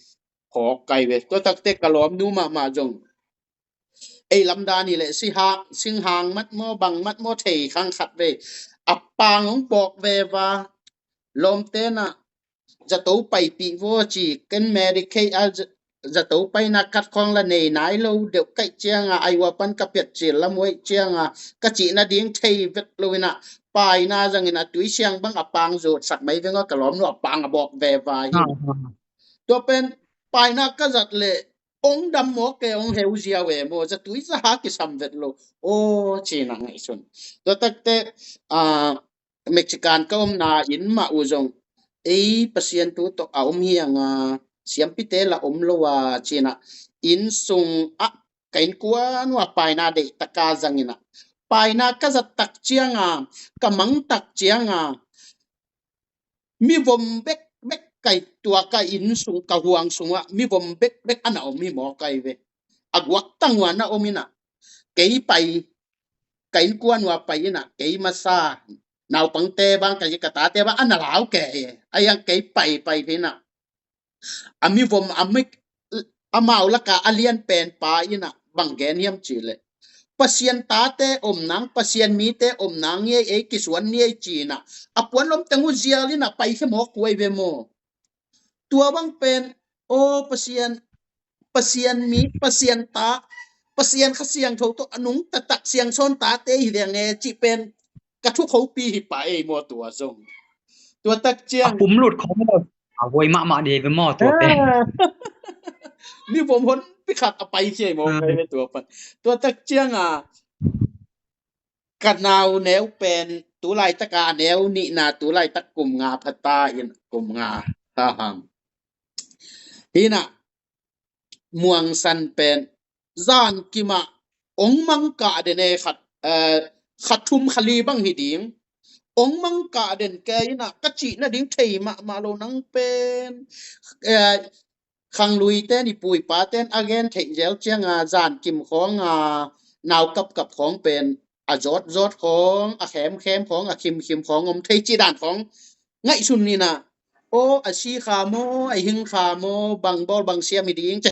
hawk kai ve. Tua takte ka lawmnu mahmah zong ei lamdan hi leh singhang mat maw bang mat maw thei khang khat ve. A pang ong bawk ve va, lawmte na zato paipih vaw ci, ken Medicaid a zato paina kat khawng la nei nai lo deuh kaih ciang a ai ua pan ka piat cil lam uaih ciang a ka cihna ding thei vet lo in ah paina zangin a Tuisiang bang a pang zutsak mai veng aw, ka lawmnu a pang a bawk ve vai hi. Tua pen paina ka zat leh ong dam mawk e, ong heu ziau e maw, zatui zaha kisam vet lo aw cin ah ngaihsun. Tua takte a Mexican ka omna inn mah uh zong ei Pasian thu tawh a om hi ang a, siampite la om lo a cin ah inn sung ah ka innkuan uh a paina deih taka zangin ah paina ka zat tak ciang a, ka mang tak ciang a, mivom bekbek kai tua ka inn sung ka huang sung ah mivom bekbek a na om hi mawk ai ve. A guak tang uh a na om in ah kei pai, ka innkuan uh a pai in ah kei masa, naupangte bang ka, ka tate bang a na lau ke e. A iang kei pai pai phin ah a mivom a mik amau laka a lian pen pa in ah bang gen hiam cih leh Pasian tate om nang, Pasian mite om nang, ei ei kisuan ni ei cin ah a puan lom teng uh zial in ah pai khia mawk kuai ve maw. Tua bang pen aw Pasian, Pasian mi, Pasian ta, Pasian Kha Siangtho tawh a nungta tak Siangsawn tate hi veng e cih pen ka thu khopi hi pah ei maw tua zong. Tua tak ciang a pumlut khawng maw, a voi mahmah dih ve maw tua pen. Mivom honpi khat a pai khia ei maw tua pan. Tua tak ciang a ka nau neu pen tu laitaka a neu nihna tu laitak kum nga phata in kum nga. Hi in ah Muang San pen zan kimah ong mang kah den e, khat, eh, khat thum kha li bang hi ding. Ong mang kah den kei inah ka cih nading thei mahmah lo nang pen, eh, khangluite ni puipaten a gen theih zel cianga zan kim khawng a nau kapkap khawng pen a zawtzawt khawng, a khemkhem khawng, a khimkhim khawng om thei cih dan khawng ngaihsun inah, aw, a si kha maw, a hing kha maw, bang bawl bang siam hi ding ci.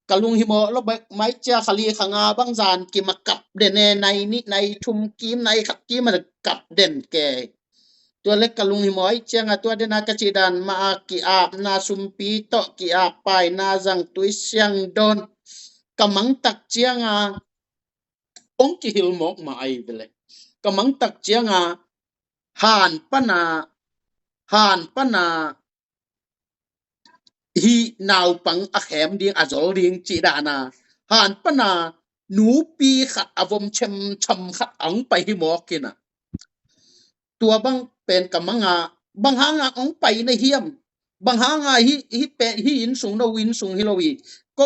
Ka lunghimawh lo bek mai cia kha li kha nga bang zan kim a kap den e, nai nih nai thum kim nai khat kim a kap den kei. Tua le ka lunghimawh aih cianga tua dena ka cih dan mah a ki-apna sumpi tawh ki-ap paina zang tui siang dawn ka mangtak cianga ong kihil mawk mah ahi vele. Ka mangtak cianga han pana, han pana hih naupang a khem ding a zol ding cih dana han pana nupi khat a vom chemcham khat a ong pai hi mawk inah. Tua bang pen ka manga, bang hanga ong pai na hiam? Bang hanga hi, hi pen, hi inn sung no inn sung hi lo hi. Ko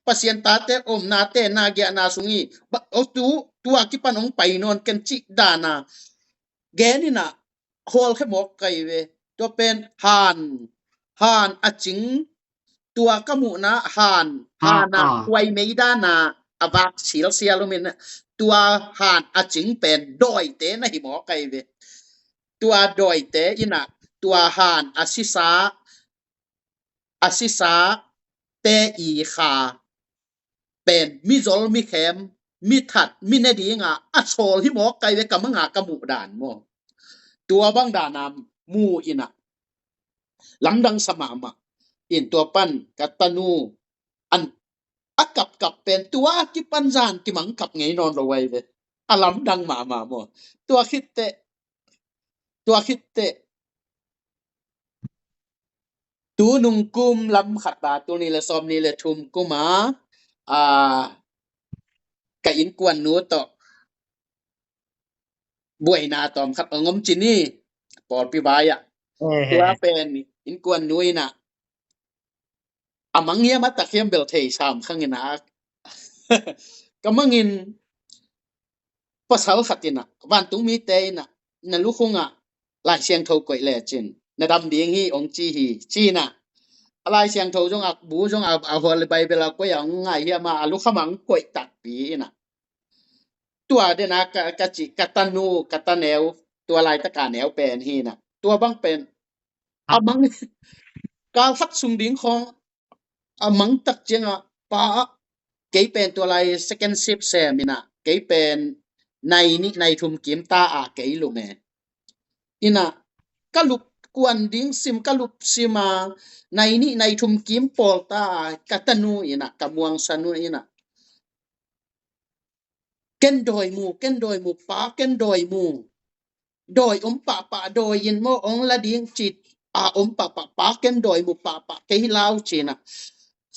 Pasian tate omnate na giahna sung hi. Ba, o tu, tua kipan ong pai nawn ken cih dana gen inah hawlkhia mawk kai ve. Tua pen han, han a cing, tua ka muhna han, han a kuai mei dana a vak silsial umin tua han a cing pen dawite na hi mawk kai ve. Tua dawite inah tua han a sisa, a sisa te i kha pen mizol mikhem, mithat, mine dinga a sawl hi mawk kai ve ka manga ka muh dan maw. Tua bang dana mu inah lamdang sa mahmah in tua pan ka tanu an a kapkap pen tua kipan zan kimang kap ngei nawn lo ai ve. A lamdang mahmah maw. Tua khitteh, tua khitteh tu nung kum lam khat ba tul nih le sawm nih le thum kuma, a, ka innkuan nu tawh buaina tawm khat ong om ci ni, pawlpi vai ah. Tua pen innkuan nu inah a mang hiam a tak hiam bel thei sam khang inah ka mangin pasal khat inah vantung mite inah na lukhungah Lai Siangtho koih lecin na dam ding hi ong ci hi ci inah. A Lai Siangtho zong a bu zong a, a Holy Bible a koih a ong ngai hiam a, a lukham a ong koih takpi inah. Tua dena ka, ka cih ka tanu, ka taneu, tua laitaka neu pen hi inah. Tua bang pen a mang kal khat sung ding khawng a mangtak cianga pa ah kei pen tua lai second shift sem inah kei pen nai nih nai thum kim ta a kei lum e. Inah ka lup kuan ding sim ka lup sima nai nih nai thum kim pawl ta a ka tanu inah ka Muang San nu inah ken dawi mu, ken dawi mu, pa ken dawi mu. Dawi om pahpah, dawi in maw ong la ding cih a om pahpah, pa ken dawi mu pahpah kei hi lau ci inah.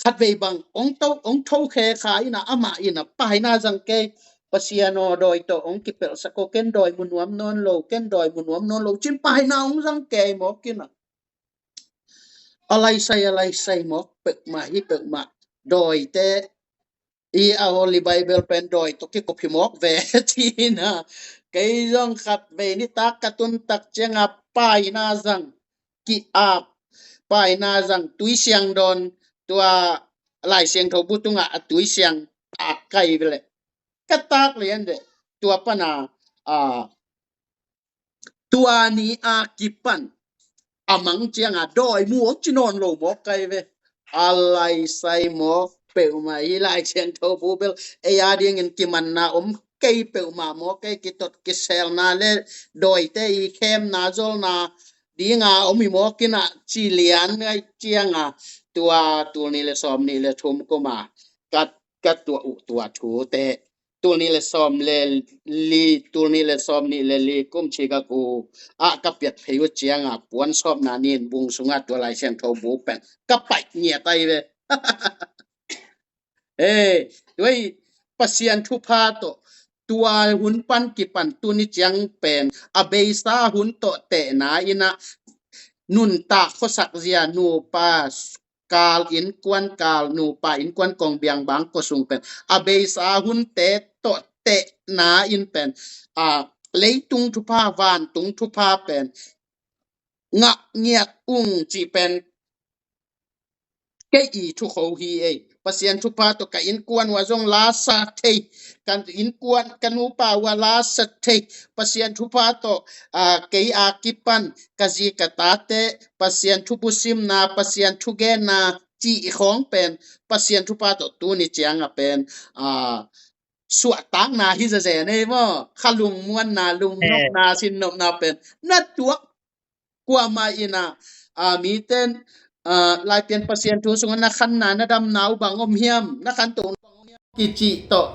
Khatvei bang ong to, ong tho khe kha inah amah inah paina zang kei. Pasian aw dawi tawh ong kipelhsak ko, ken dawi mu nuam nawn lo, ken dawi mu nuam nawn lo ci in paina ong zang kei mawk inah. A laisai, a laisai mawk peuhmah hi peuhmah. Dawite i a Holy Bible pen dawi tawh kikup hi mawk ve ci inah. Kei zong khatvei nitak ka tuntak cianga paina zang ki-ap, paina zang tui siang dawn tua Lai Siangtho bu tungah a tui siang tak kai vele. Ka tak lian de tua pana, a, tua ni a kipan a mang cianga dawi mu ong ci nawn lo mawk kai ve. A laisai mawk peuhmah hi Lai Siangtho bu bel ei a dingin kimanna om kei peuhmah mawk kei, kitot kiselna le dawite i khemna zolna dinga om hi mawk inah ci lian ngai cianga tua tul nih le sawm nih le thum kuma ka, ka tuah uh tua thute tul nih le sawm le li, tul nih le sawm nih le li kum ci ka ku ah ka piat phei uh cianga puan sawpna nin bung sungah tua Lai Siangtho bu pen ka paih ngiat ai ve. Ei, tua i Pasian thupha tawh tua hun pan kipan tuni ciang pen a beisa hun tawh tehna inah nuntak khuasak zia nupa kal, innkuan kal, nupa innkuan kong biang bang kua sung pen a beisa hunte tawh tehna in pen, a, leitung thupha, vantung thupha pen ngah ngiat ung cih pen kei i thukho hi ei. Pasian thupha tawh ka innkuan uh ah zong la sa thei, ka innkuan, ka nupa uh ah la sa thei. Pasian thupha tawh, a, kei a kipan ka zi ka tate Pasian thubusimna, Pasian thugenna cih khawng pen Pasian thupha tawh tuni ciang a pen, a, suahtakna hi zazen ei maw. Kha lungmuanna, lungnopna, sinnopna pen na tuak kuamah in a, a, miten, a, Laipian Pasian thu sungah na khanna, na damna uh bang om hiam, na khanto uh bang om hiam kicih tawh